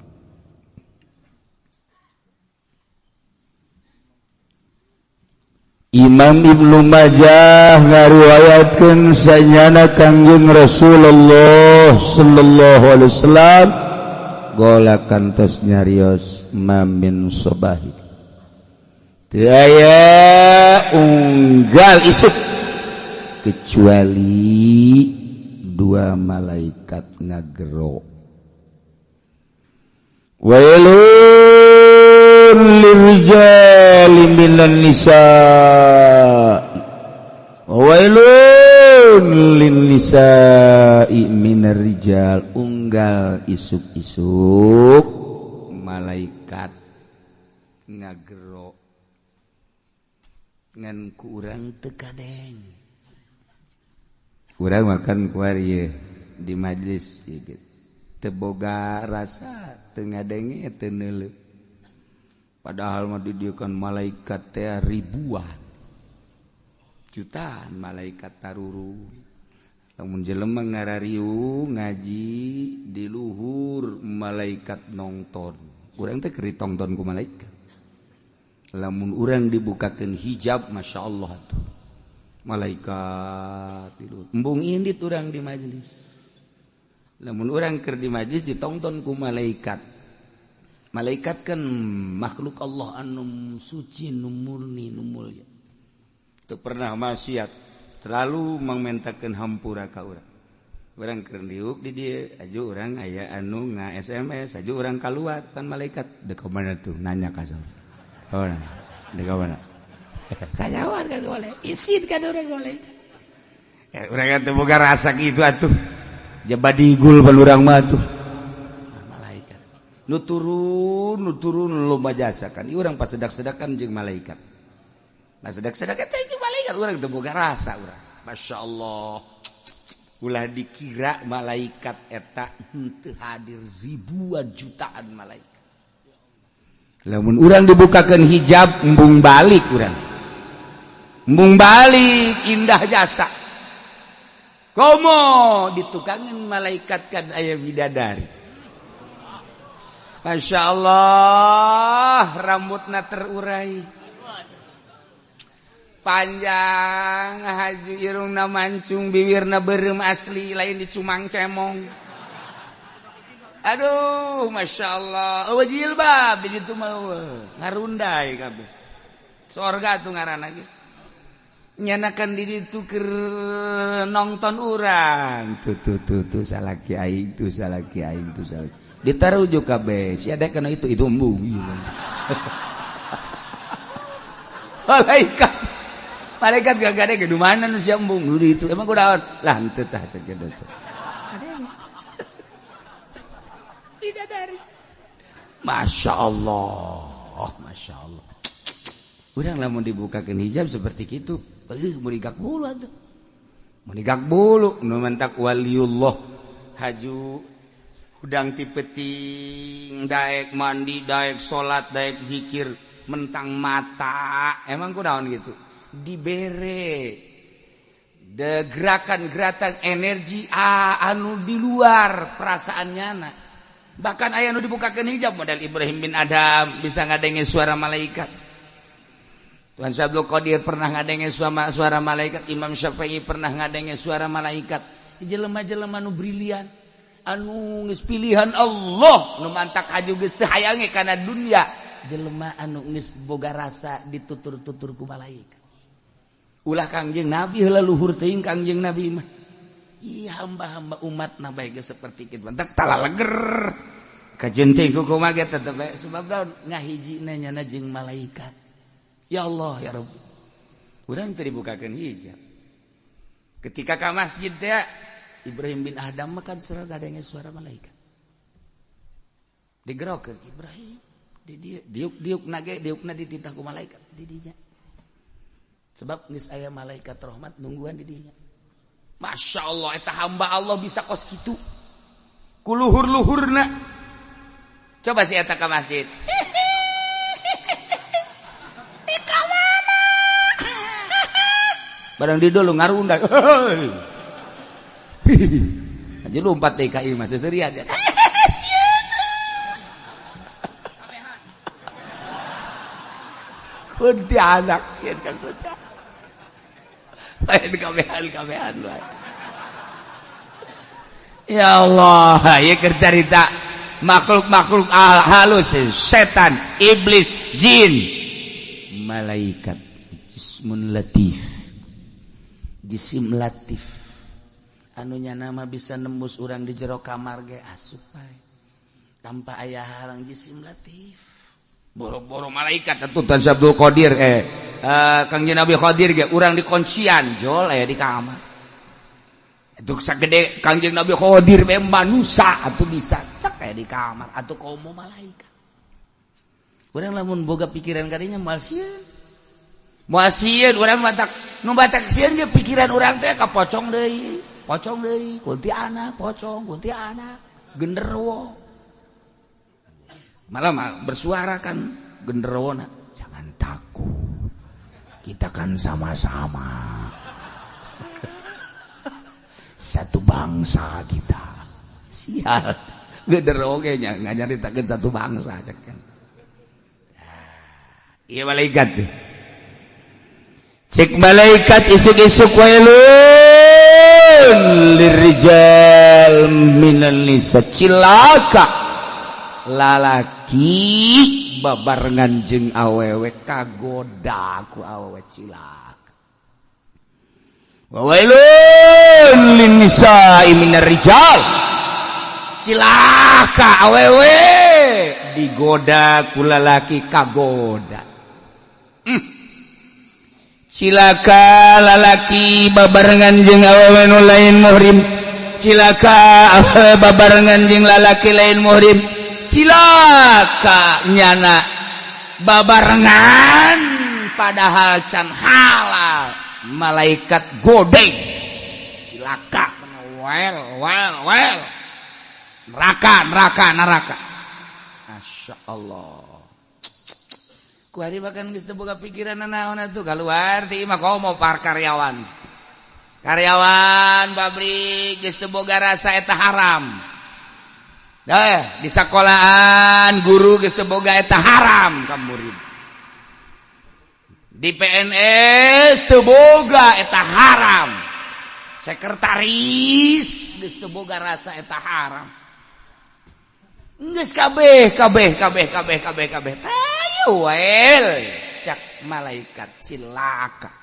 [SPEAKER 2] Imam Ibnu Majah ngariwayatkeun sanyana Kangjeng Rasulullah sallallahu alaihi wasallam gola kantos nyarios, mamin sobahi, teu aya unggal isuk kecuali dua malaikat ngagero, wailun lirijali minan nisa wailun lin nisa'i minar rijal. Unggal isuk-isuk malaikat ngagero, ngan ku urang teu kadeng. Urang makan kuari ye di majelis gitu teu boga rasa, teu ngadenge, teu neuleuh, padahal mah di dieu kan malaikat teh ribuan jutaan malaikat taruru. Lamun jelema ngarariung ngaji di luhur, malaikat nongton. Urang teh keur ditongton ku malaikat. Lamun urang dibukakeun hijab, Masya Allah tuh malaikat di luhur. Embung indit urang di majelis. Lamun urang keur di majelis ditongton ku malaikat. Malaikat kan makhluk Allah anu suci, nu murni, nu mulia, teu pernah maksiat, terlalu mangmentakeun hampura ka urang. Urang keur diuk di dieu aju urang aya anu nga SMS, aju urang kaluar kan malaikat dek mana tuh nanya ka saur. Oh, dek mana? Kanyawan kan boleh, isin kan urang boleh. Ya, urang kan teu boga rasa kitu atuh. Jaba digul pan urang mah tuh. Malaikat. Nu turun loba jasa kan. Ieu urang pasedak-sedakan jeung malaikat. Nah, sedak-sedak eta jeung malaikat urang teu boga rasa urang. Masya Allah. Ulah dikira malaikat eta henteu hadir, ribuan jutaan malaikat. Lamun urang dibukakeun hijab, embung balik urang. Embung balik indah jasa. Komo ditukangin malaikat kan aya bidadari.
[SPEAKER 1] Masya Allah, rambutna terurai panjang, haju, irungna mancung, bibirna berem asli, lain dicumang cemong. Aduh, Masya Allah, oh, jilbab di ditu mah ngarundai kabeh. Sorga tuh ngaranna ge. Nyanakan diri itu keur nonton urang tuh tuh tuh tuh, salaki aing tuh, salaki aing tuh, salaki ditaruh kabeh si ada kana itu embung. Malaikat malaikat gak ada ke mana nu sia embung nu itu emang kunaon lah henteu tah cek kitu
[SPEAKER 3] bidadari.
[SPEAKER 1] Masya Allah, Masya Allah. Urang lamun dibukakeun hijab seperti kitu, eueuh meurigak bulu atuh. Meurigak bulu nu mentak waliullah haju hudang ti peuting, daek mandi, daek salat, daek zikir, mentang mata. Emang kunaon gitu? Dibere de gerakan-gerakan energi anu di luar perasaannya na. Bahkan aya nu dibukakeun hijab model Ibrahim bin Adam bisa ngadenge suara malaikat. Tuhan Abdul Qadir pernah ngadenge suara malaikat, Imam Syafi'i pernah ngadenge suara malaikat. Jelema-jelema nu brilian, anu geus pilihan Allah, nu mantak aju geus teu hayange kana dunya, jelema anu geus boga rasa ditutur-tutur ku malaikat. Ulah Kangjeng Nabi heula luhur teuing Kangjeng Nabi mah. Ih, hamba-hamba umat na bae geus seperti kitu. Mantak talaleger. Kajenting ku kumaha ge tetep bae sebab naon ngahijina nyana jeung malaikat. Ya Allah ya Rabbi. Urang teu dibukakeun hijab. Ketika ka masjid teh Ibrahim bin Adam mah kan selalu ngadenge suara malaikat. Digerokeun Ibrahim di dieu diuk-diuk nage diukna dititah ku malaikat di dinya. Sebab geus aya malaikat rahmat nungguan di dinya. Masya Allah, eta hamba Allah bisa kos kitu. Ku luhur-luhurna. Coba si eta ka masjid.
[SPEAKER 3] Di ka mana?
[SPEAKER 1] Barang di dulu ngarundak. Aja lompat DKI mah seserian. Kuntilanak sieun ka kuntilanak. Lain kabehan-kabehan lain. Ya Allah, ieu keur carita makhluk-makhluk halus, setan, iblis, jin, malaikat, jismun latif. Jisim latif. Anu nyana mah bisa nembus urang di jero kamar ge asup bae. Tanpa aya halang jisim latif. Boro-boro malaikat atuh Tan Abdul Qadir Kangjeng Nabi Qadir ge urang dikuncian jol aya di kamar. Atuh sagede Kangjeng Nabi Qadir bae manusa atuh bisa cek aya di kamar atuh komo malaikat. Urang lamun boga pikiran kadinya moal sieun. Moal sieun urang batak nu batak sieun ge pikiran urang teh ka pocong deui. Pocong deui, kuntilanak, pocong, kuntilanak, genderuwo. Malah bersuara kan genderuwona, jangan takut. Kita kan sama-sama. Satu bangsa kita. Sial. Genderuwo ge nya nganyaritakeun satu bangsa cek kan. Ieu malaikat.
[SPEAKER 2] Cek malaikat isuk-isuk wailun lirijal minan nisa, cilaka lalaki babarengan jeung awewe kagoda ku awewe cilaka. Wa wailun lin nisa'i minar rijal, cilaka awewe digoda ku lalaki kagoda. Cilaka lalaki babarengan jeung awewe nu lain muhrim, cilaka awewe babarengan jeung lalaki lain muhrim, cilaka nyana babarengan padahal can halal, malaikat godeng cilaka wel wel wel, neraka neraka neraka. Masya Allah. Kuari bahkan geus teu boga pikiran naon atuh kaluar ti imah komo par karyawan. Karyawan pabrik geus teu boga rasa eta haram.
[SPEAKER 1] Dah di sekolahan guru geus boga eta haram ka murid. Di PNS teu boga eta haram. Sekretaris geus teu boga rasa eta haram. Geus kabeh kabeh kabeh kabeh kabeh kabeh. Tayo wael cak malaikat cilaka.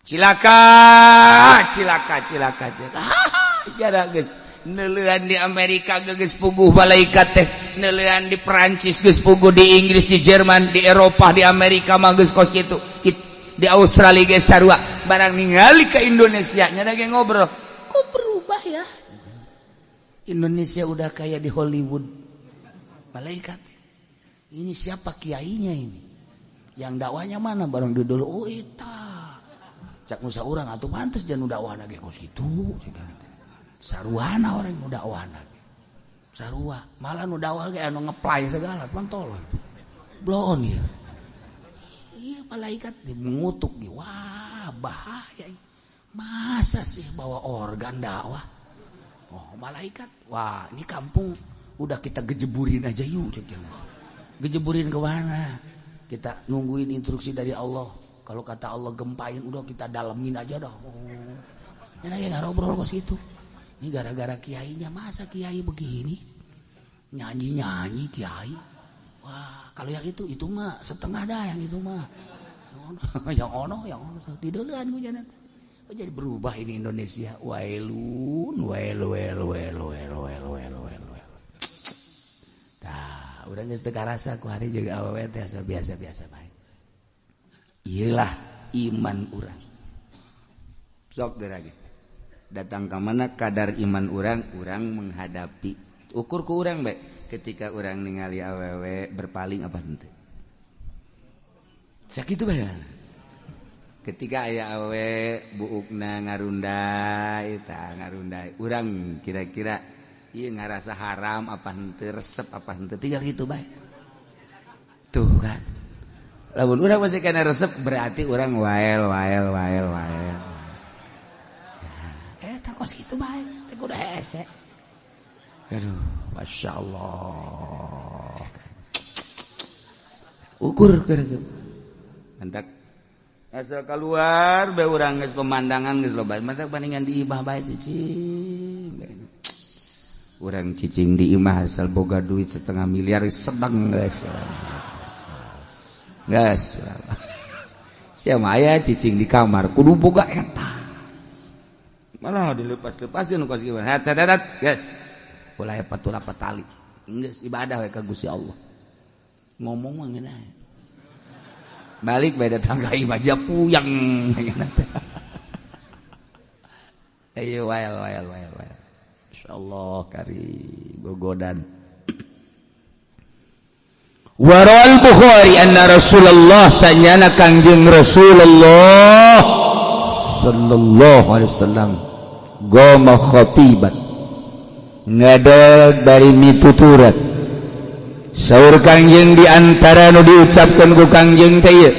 [SPEAKER 1] Cilaka, cilaka, cilaka, cilaka. Jara geus neuleuan di Amerika geus puguh malaikat teh, neuleuan di Perancis geus puguh, di Inggris, di Jerman, di Eropa, di Amerika mah geus kos kitu. Di Australia geus sarua. Barang ningali ke Indonesia nya ge ngobrol. Kok berubah ya? Indonesia udah kayak di Hollywood. Malaikat. Ini siapa kiainya ini? Yang dakwahnya mana? Barang dulu, oh eta. Cak musa urang atuh pantes jangan dakwahna ge kos kitu. Saruana orang nu dakwahna. Sarua, malah nu dakwah ge anu ngeplay segala, pan tolol. Bloon ieu. Iya malaikat mengutuk ge. Wah, bahaya. Masa sih bawa organ dakwah? Oh, malaikat. Wah, ini kampung udah kita gejeburin aja yuk. Gejeburin ke mana? Kita nungguin instruksi dari Allah. Kalau kata Allah gempain, udah kita dalemin aja dah. Oh. Ini lagi ngobrol kos gitu. Ini gara-gara kiainya, masa kiai begini? Nyanyi-nyanyi kiai. Wah, kalau yang itu mah setengah dah yang itu mah. Yang ono, yang ono. Tidurkan gue jangan. Oh, jadi berubah ini Indonesia. Wailun, wail, wail, wail, wail, wail, wail, wail, wail. Tah, urang geus teu karasa ku hari juga awewe teh asa biasa-biasa bae. Iyalah iman urang. Sok geura ge. Datang ke mana kadar iman urang, urang menghadapi. Ukur ku urang bae ketika urang ningali awewe berpaling apa henteu. Sakitu bae. Ketika aya awewe buukna ngarunday, tah ngarunday. Urang kira-kira ieu ngarasa haram apa henteu, resep apa henteu, tinggal gitu bae. Tuh kan. Lamun urang masih kena resep berarti urang wael wael wael wael. Nah, eta kos kitu bae, teh kudu hese. Aduh, Masya Allah. Ukur kira-kira. Mantak asal keluar bae urang geus pemandangan geus loba. Mantak bandingan di imah bae cicing. Urang cicing di imah asal boga duit 500 miliar sedang geus. Geus. Sia mah aya cicing di kamar kudu boga eta. Malah dilepas-lepasin kos kieu. Hatat geus. Ulah patulah patali. Geus ibadah we ka Gusti Allah. Ngomong mah ngeunah. Balik bae datang ka imah aja puyeng. Ayo wael wael wael wael. Insyaallah kari gogodan.
[SPEAKER 2] Warawal Bukhari anna Rasulullah sanyana Kangjeng Rasulullah sallallahu alaihi wasallam goma khatiban ngadeg bari mituturat. Saur Kangjeng di antara nu diucapkeun ku Kangjeng teh ieu,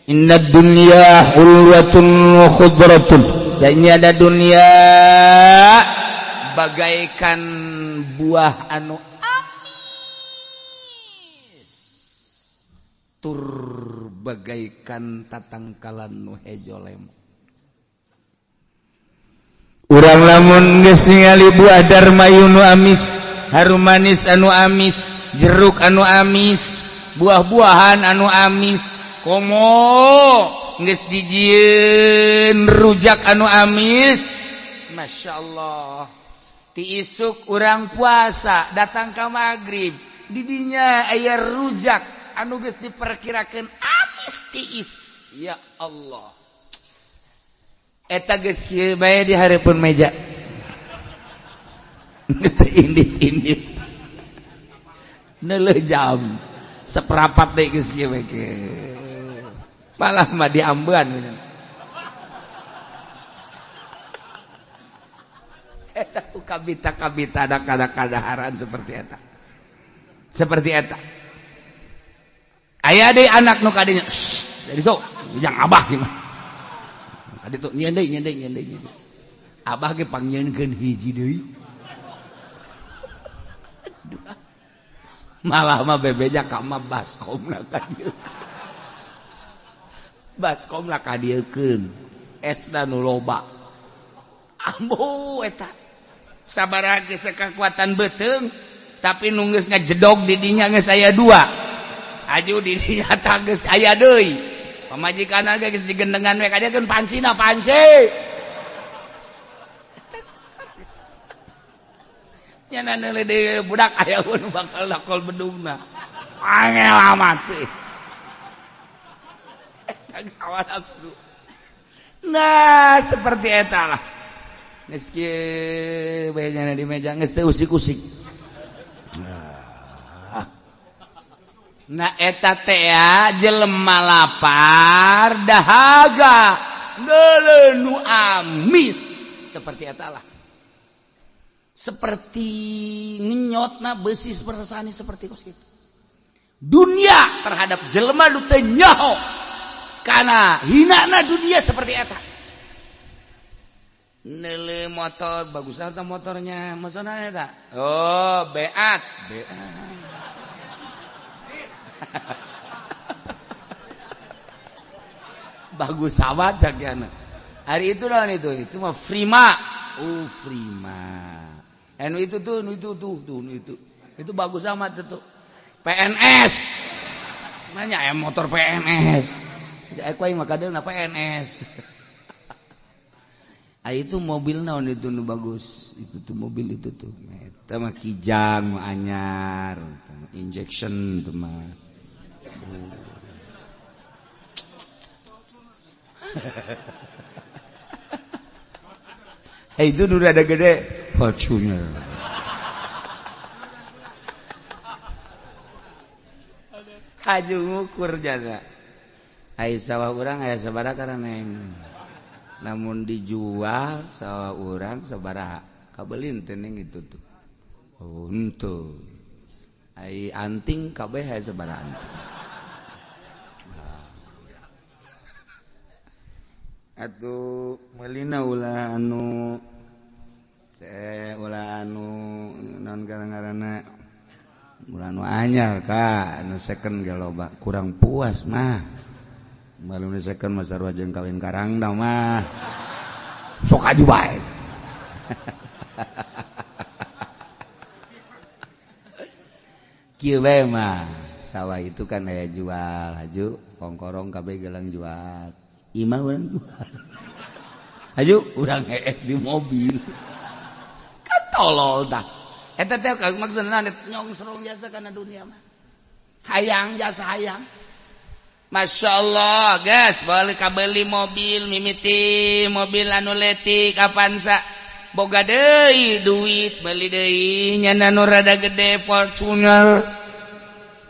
[SPEAKER 2] inna dunya hulwatun wa khudratun.
[SPEAKER 1] Sanyana dunia bagaikan buah anu amis tur bagaikan tatangkalan nu hejo lemo.
[SPEAKER 2] Urang lamun geus ningali buah darmayu nu amis, harum manis anu amis, jeruk anu amis,
[SPEAKER 1] buah-buahan anu amis, komo geus dijieun rujak anu amis. Masya Allah. Ti isuk urang puasa datang ka maghrib, didinya aya rujak anu geus diperkirakeun amis tiis. Ya Allah. Eta geus kieu bae di hareupeun meja. Geus teu indit-indit. Neuleuh jam seperapat deui geus kieu bae. Malah mah diambean. Eta ku kabita-kabita ada kada-kadaharan seperti eta. Seperti eta. Aya deui anak nu kadinya, jadi tuh jang abah gimana. Kaditu nyeun deui nyeun deui nyeun deui. Abah ge pangnyieunkeun hiji deui. Malah mah bebeja ka mah baskomna ka dieu. Baskomna ka dieukeun. Esna nu loba. Ambo eta. Sabaraha geus kekuatan beuteung tapi nu geus ngajedog di dinya geus aya dua. Aju di dinya tah geus aya deui. Pamajikanna ge geus digendengan we ka dieu keun pancina panci. Nyana neuleuh deui budak aya pun bakal dakol bedungna. Angel amat sih. Eta hawa nafsu. Nah, seperti eta lah. Geus kieu bae nyana di meja geus teu usik-usik. Nah eta teh jelema lapar dahaga neuleuh nu amis seperti eta lah. Seperti ngenyotna besi seperti seperti kos kitu. Dunia terhadap jelema nu teu nyaho kana hinana dunia seperti eta. Neuleuh motor bagus eta motornya, maksudna eta? Oh, beat, beat. Bagus amat sakiana. Hari itu lawan itu mah Prima. Oh, Prima. Anu itu tuh, nu itu tuh, tuh, nu itu. Itu bagus amat itu. PNS. Banyak ya motor PNS. Aku aing mah kadeuna PNS. Ah itu mobil naon itu nu bagus. Itu tuh mobil itu tuh. Eta mah Kijang anyar, injection tuh mah. Itu udah ada gede Fortuner. Haju ngukur jana. Ai sawah urang aya sabaraha karaneng. Namun dijual sawah urang sabaraha kabelin teh ning itu tuh. Oh henteu. Ai anting kabeh aya sabaraha anting. Atuh meulina ulah anu ulah anu naon ngaranna ulah anu anyar ka anu second ge loba kurang puas mah. Malu nu second mah sarua jeung kawin karangda mah. Sok aju bae. Kieu bae mah sawah itu kan aya jual haju kongkorong kabeh gelang jual. Imah urang jual. Haju urang hees di mobil. Kan tolol tah. Eta teh maksudna nyongsrong jasa kana dunia mah. Hayang jasa hayang. Masya Allah, guys, boleh kabeli mobil mimiti mobil anu letik Avanza. Boga deui duit beli deui nyana nu rada gede Fortuner.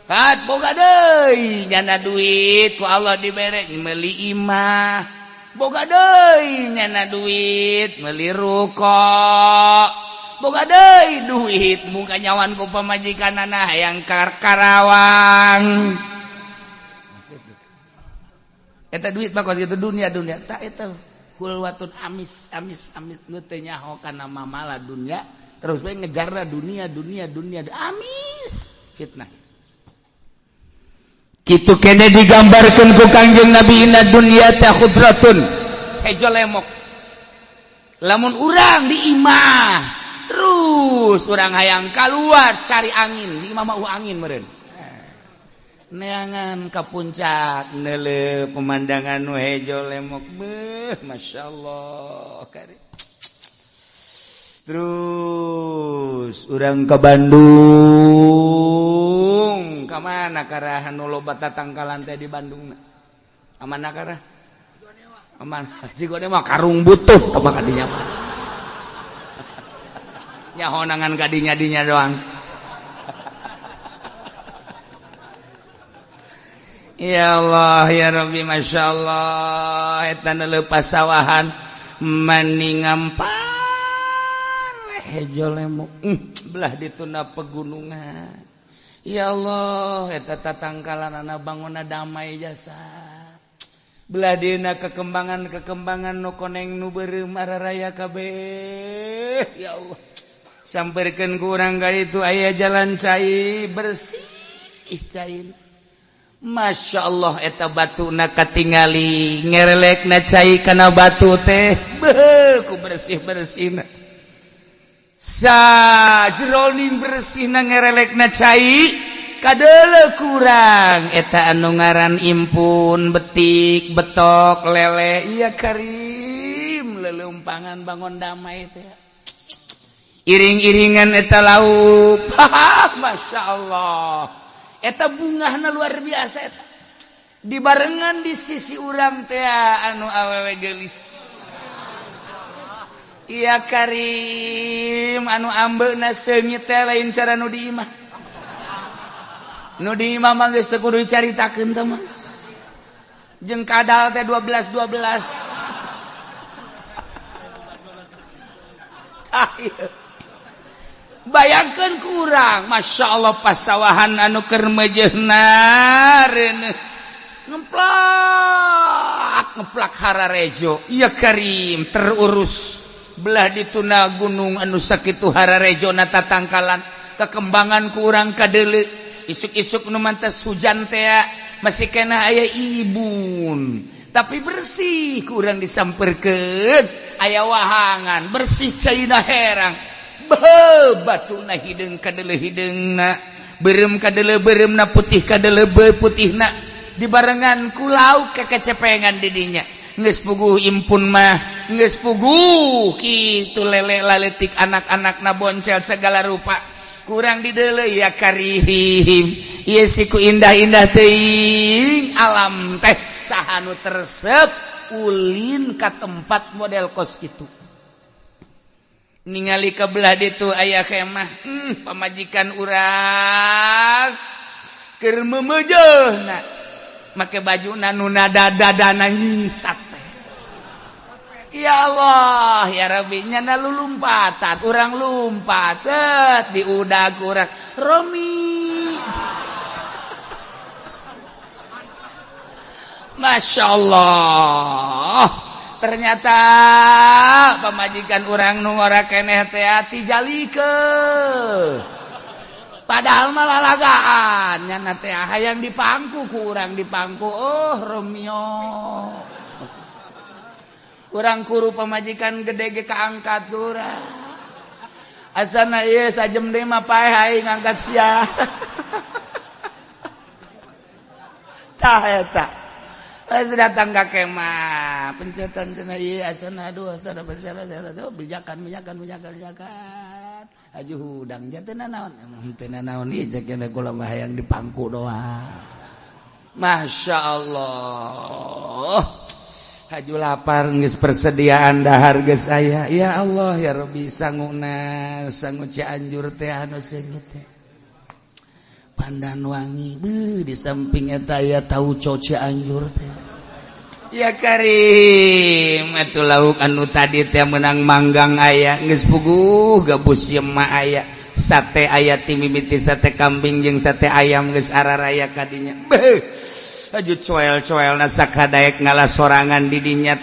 [SPEAKER 1] Kat boga deui nyana duit ku Allah dibere meuli imah. Boga deui nyana duit meuli ruko. Boga deui duit muka nyawan ku pamajikanana hayang Karawang. Eta duit mah kos kitu dunia dunia tak eta hulwatun amis amis amis nu teu nyaho kana mamala dunia terus we ngejarna dunia dunia dunia amis fitnah.
[SPEAKER 2] Kitu kene digambarkeun ku Kangjeng Nabi inna dunya ta khudratun
[SPEAKER 1] hejo lemok. Lamun urang di imah terus urang hayang kaluar cari angin di imah mah angin meureun. Neangan ka puncak neuleuh pemandangan nu hejo lemok beuh masyaallah kari. Terus urang ke Bandung ka mana karahan nu loba tatangkalan teh di Bandung na? Amana karah? Amana Cigonewa karung butuh teh mah kadinya mah. Nyahonangan kadinya-dinya doang. Ya Allah ya Rabbi masya Allah eta neuleuh pasawahan mani ngampar hejo lemok belah dituna pegunungan. Ya Allah eta tatangkalanana bangunna damai jasa. Beladena kekembangan-kekembangan nu koneng nu beureum araraya kabeh. Ya Allah, samperkeun ku urang ka itu aya jalan cai bersih cai. Masya Allah, eta batuna katingali ngerelekna cai kana batu teh beuh ku bersih-bersihna. Sajroning bersihna ngerelekna cai kadele kurang eta anu ngaran impun betik betok lele. Iya Karim, lelumpangan bangun damai teh iring-iringan eta lauk. Masya Allah, eta bungahna luar biasa. Eta dibarengan di sisi urang teh anu awewe geulis. Iya Karim, anu ambeuna seungit teh lain cara nu di imah. Nu di imah mah geus teu kudu dicaritakeun teh mah. Jeung kadal teh 12 12. Ah, iya. Bayangkeun kurang, Masya Allah, pasawahan anu keur meujeuhna reuneuh ngeplak ngeplak hararejo. Iya Karim, terurus. Belah dituna gunung anu sakitu hararejo na tatangkalan kekembangan kurang kadele. Isuk-isuk nu mantas hujan teh masih kena aya ibun tapi bersih kurang disamperkeun aya wahangan bersih caina herang. Beuh, batuna hideung kadele hideungna, beureum kadele beureumna, putih kadele putihna, dibarengan ku lauk kekecepengan di dinya. Geus puguh impun mah geus puguh kitu lele laletik anak-anakna boncel segala rupa kurang didele. Ya Karim, ieu siku indah-indah teuing alam teh. Saha nu teresep ulin ka tempat model kos kitu? Ningali ke belah ditu aya kemah, pamajikan urang keur meumeujeuna make bajuna nu nada-dadana nyingsat teh. Ya Allah ya Rabbi, nyana lulumpatan urang lumpat set di udag urang Romi. Masya Allah, ternyata pamajikan urang nu ngora keneh teh tijalikeun, padahal malah lalagaan nyana teh hayang dipangku ku urang dipangku. Oh Romeo, urang kuru pamajikan gede ge kaangkat urang asana ieu sajem deui mah paeh aing ngangkat sia. Tah eta geus datang ka kemah pencetan cenah ieu asana aduh asana besar asana tuh bijakan bijakan bijakan bijakan aju hudang ja teu nanaon teu nanaon ieu cek kula mah hayang dipangku doang. Masya Allah, haju lapar geus persediaan dahar geus aya. Ya Allah ya Rabbi, sanguna sangu Cianjur teh anu seungit teh pandan wangi. Beuh, di samping eta aya tauco Cianjur teh. Ya Karim, atuh lauk anu tadi teh meunang manggang aya geus puguh gabus yema aya sate aya timimiti sate kambing jeung sate ayam geus araraya kadinya. Beuh, aju coel-coel na sakadaek ngalah sorangan di dinya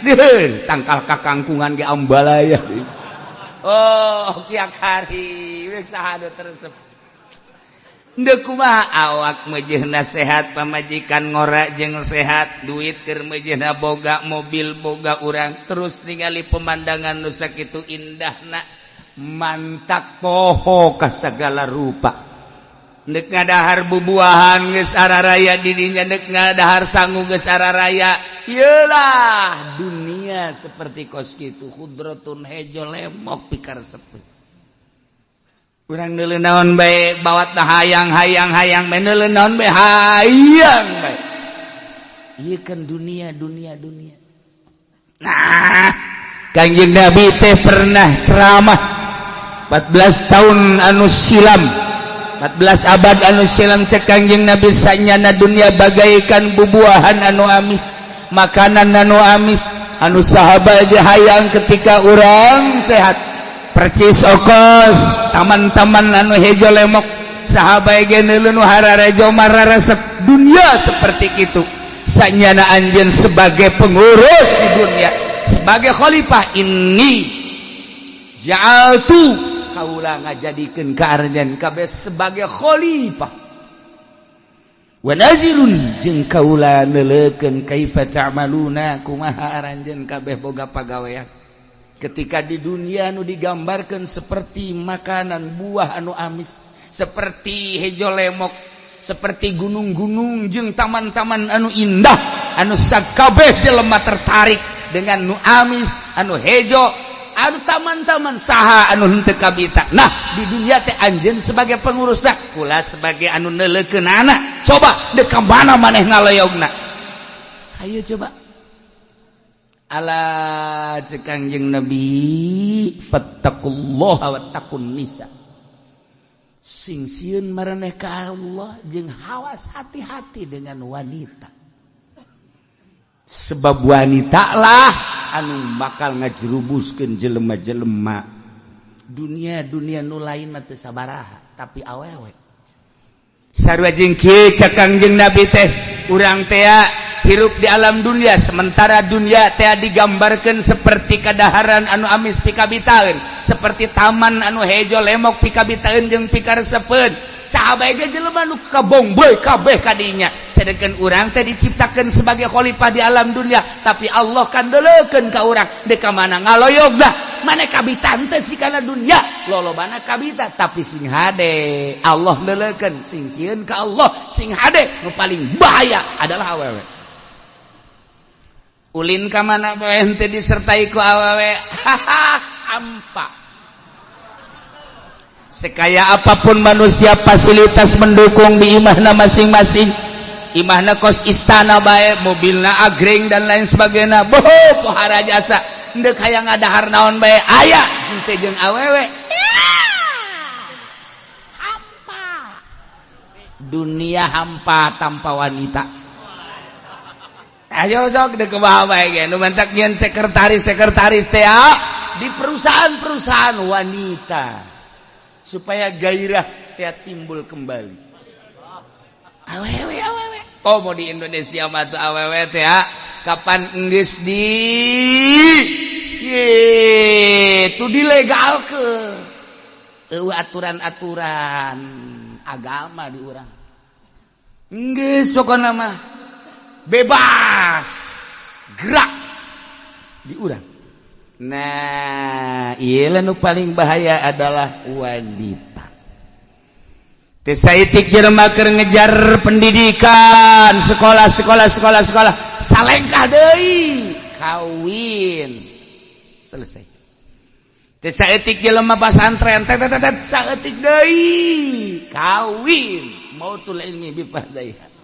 [SPEAKER 1] tangkal kakangkungan ge ambalaya. Oh ya Karim, saha nu teresep? Ndeu kumaha awak meujeuhna sehat, pamajikan ngora jeung sehat, duit keur meujeuhna boga, mobil boga urang, terus ningali pemandangan nu sakitu indahna mantak poho ka sagala rupa. Nek ngadahar bubuahan geus araraya di dinya, nek ngadahar sangu geus araraya. Iyalah dunia seperti kos kitu khudratun hejo lemok pikar sepi. Urang neuleuh naon bae bawat hayang hayang hayang bae neuleuh naon bae hayang bae. Ieu kan dunia dunia dunia. Nah, Kangjeng Nabi teh pernah ceramah 14 tahun anu silam, 14 abad anu silam. Cek Kangjeng Nabi, sanyana dunia bagaikan bubuahan anu amis, makanan anu amis, anu sahabat hayang ketika urang sehat. Percis okos taman-taman anu hejo lemok, sahabat ge neuleuh nu hararejo mararesep dunia seperti itu. Sanyana anjeun sebagai pengurus di dunia, sebagai khalifah, inni ja'altu, kaula ngajadikeun ka aranjeun kabeh sebagai khalifah, wa nazirun, jeung kaula neuleukeun, kaifa ta'maluna, kumaha aranjeun kabeh boga pagawean ketika di dunia. Nu digambarkan seperti makanan buah anu amis, seperti hejo lemok, seperti gunung-gunung jeung taman-taman anu indah, anu sakabeh jelema tertarik dengan nu amis, anu hejo, anu taman-taman, saha anu henteu kabita? Nah, di dunia teh anjeun sebagai pengurus, nah kula sebagai anu neuleukeunana. Coba deuk ka mana maneh ngaloyogna? Ayo coba. Ala, cek Kangjeng Nabi, fattaqullaha wattaqun nisa, sing sieun maraneh ka Allah jeung hawas hati-hati dengan wanita, sebab wanita lah anu bakal ngajerumuskeun jelema-jelema. Dunia dunia nu lain mah teu sabaraha, tapi awewe sarua jeung kieu. Cek Kangjeng Nabi teh, urang teh hirup di alam dunia, sementara dunia teh digambarkan seperti kadaharan anu amis pikabitaeun, seperti taman anu hejo lemok pikabitaeun jeung pikaresepeun. Saha bae ge jelema nu kabongboy kabeh kadinya, sedangkan urang teh diciptakan sebagai khalifah di alam dunia, tapi Allah kan deleukeun ka urang deuk ka mana ngaloyog dah. Mana kabitan teh si kana dunia, lolobana kabita, tapi sing hade, Allah deleukeun, sing sieun ka Allah, sing hade. Nu paling bahaya adalah awewe. Ulin ka mana bae henteu disertai ku awewe, haha, hampa. Sekaya apapun manusia, fasilitas mendukung di imahna masing-masing, imahna kos istana bae, mobilna agreng dan lain sebagainya, boho pohara jasa, ndek hayang ngadahar naon bae aya, henteu jeung awewe, hampa. Dunia hampa tanpa wanita. Ayo sok dek kumaha bae ge, nu mantak nyeun sekretaris sekretaris teh di perusahaan-perusahaan wanita supaya gairah teh timbul kembali. Awewe, awewe. Oh, mau di Indonesia mah tuh awewe teh kapan enggeus di itu dilegalkeun, eueuh aturan-aturan agama di urang, geus pokona mah bebas gerak di urang. Nah, ieu nu paling bahaya adalah wanita. Teu saeutik jelema keur ngejar pendidikan, sekolah, sekolah, sekolah, sekolah, salengkah deui kawin, selesai. Teu saeutik jelema pasantren, tet tet tet, saeutik deui kawin, mautul ilmi bi fardaiha.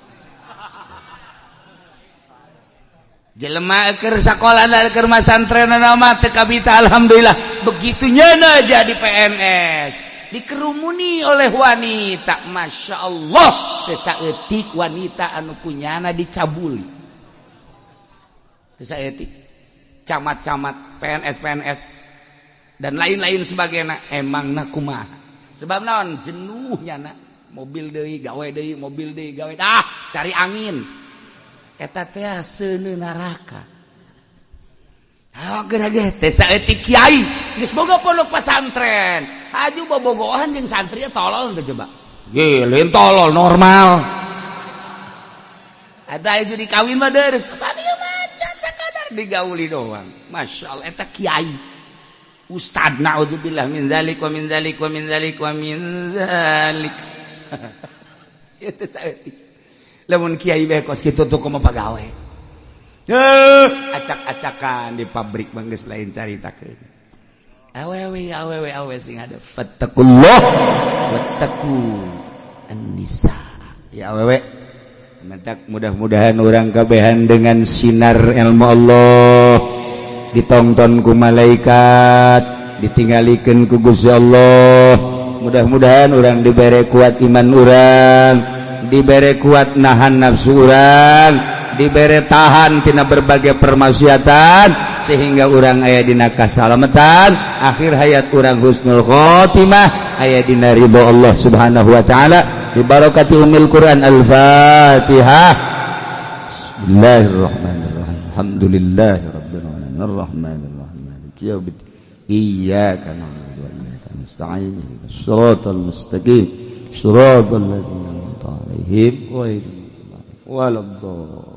[SPEAKER 1] Jelema keur sakola, keur masantren mah teu kabita, alhamdulillah. Begitu nyana jadi PNS, dikerumuni oleh wanita, Masya Allah. Teu saeutik wanita anu kunyana dicabuli. Teu saeutik camat-camat, PNS PNS dan lain-lain sebagainya. Emang na kumaha, sebab naon? Jenuh nyana, mobil deui gawe deui, mobil deui gawe, ah cari angin. Eta teh seuneu neraka. Ah, geura ge teh saeutik kiai geus boga pondok pesantren, aju bobogohan jeung santri, tolol teh coba. Ge lain tolol, normal. Eta aju dikawin mah deres apa dia mah, sakadar digauli doang. Masya Allah, eta kiai, ustad, naudzubillah min dzalik wa min dzalik wa min dzalik wa min dzalik. Itu saeutik lamun kiai bae kos kitu tuh, kumaha pagawe? Acak-acakan di pabrik mah geus lain caritakeun. Awewe, awewe, awewe sing ada. Fattaqullah wattaqu an-nisa. Ya awewe. Mentak mudah-mudahan orang kabehan dengan sinar ilmu Allah, ditonton ku malaikat, ditinggalikeun ku Gusti Allah. Mudah-mudahan orang diberi kuat iman, orang diberi kuat nahan nafsu, orang diberi tahan tina berbagai permaksiatan, sehingga orang aya dina kasalamatan, akhir hayat urang husnul khotimah, aya dina ridho Allah Subhanahu wa taala, dibarokati umil Quran. Al-Fatihah.
[SPEAKER 2] Bismillahirrahmanirrahim. Alhamdulillahirabbil alamin arrahmanirrahim maliki yaumiddin. Iyyaka na'budu wa iyyaka nasta'in. Ihdinas siratal mustaqim. Siratal ladzina an'amta 'alaihim ghairil maghdubi waladdallin.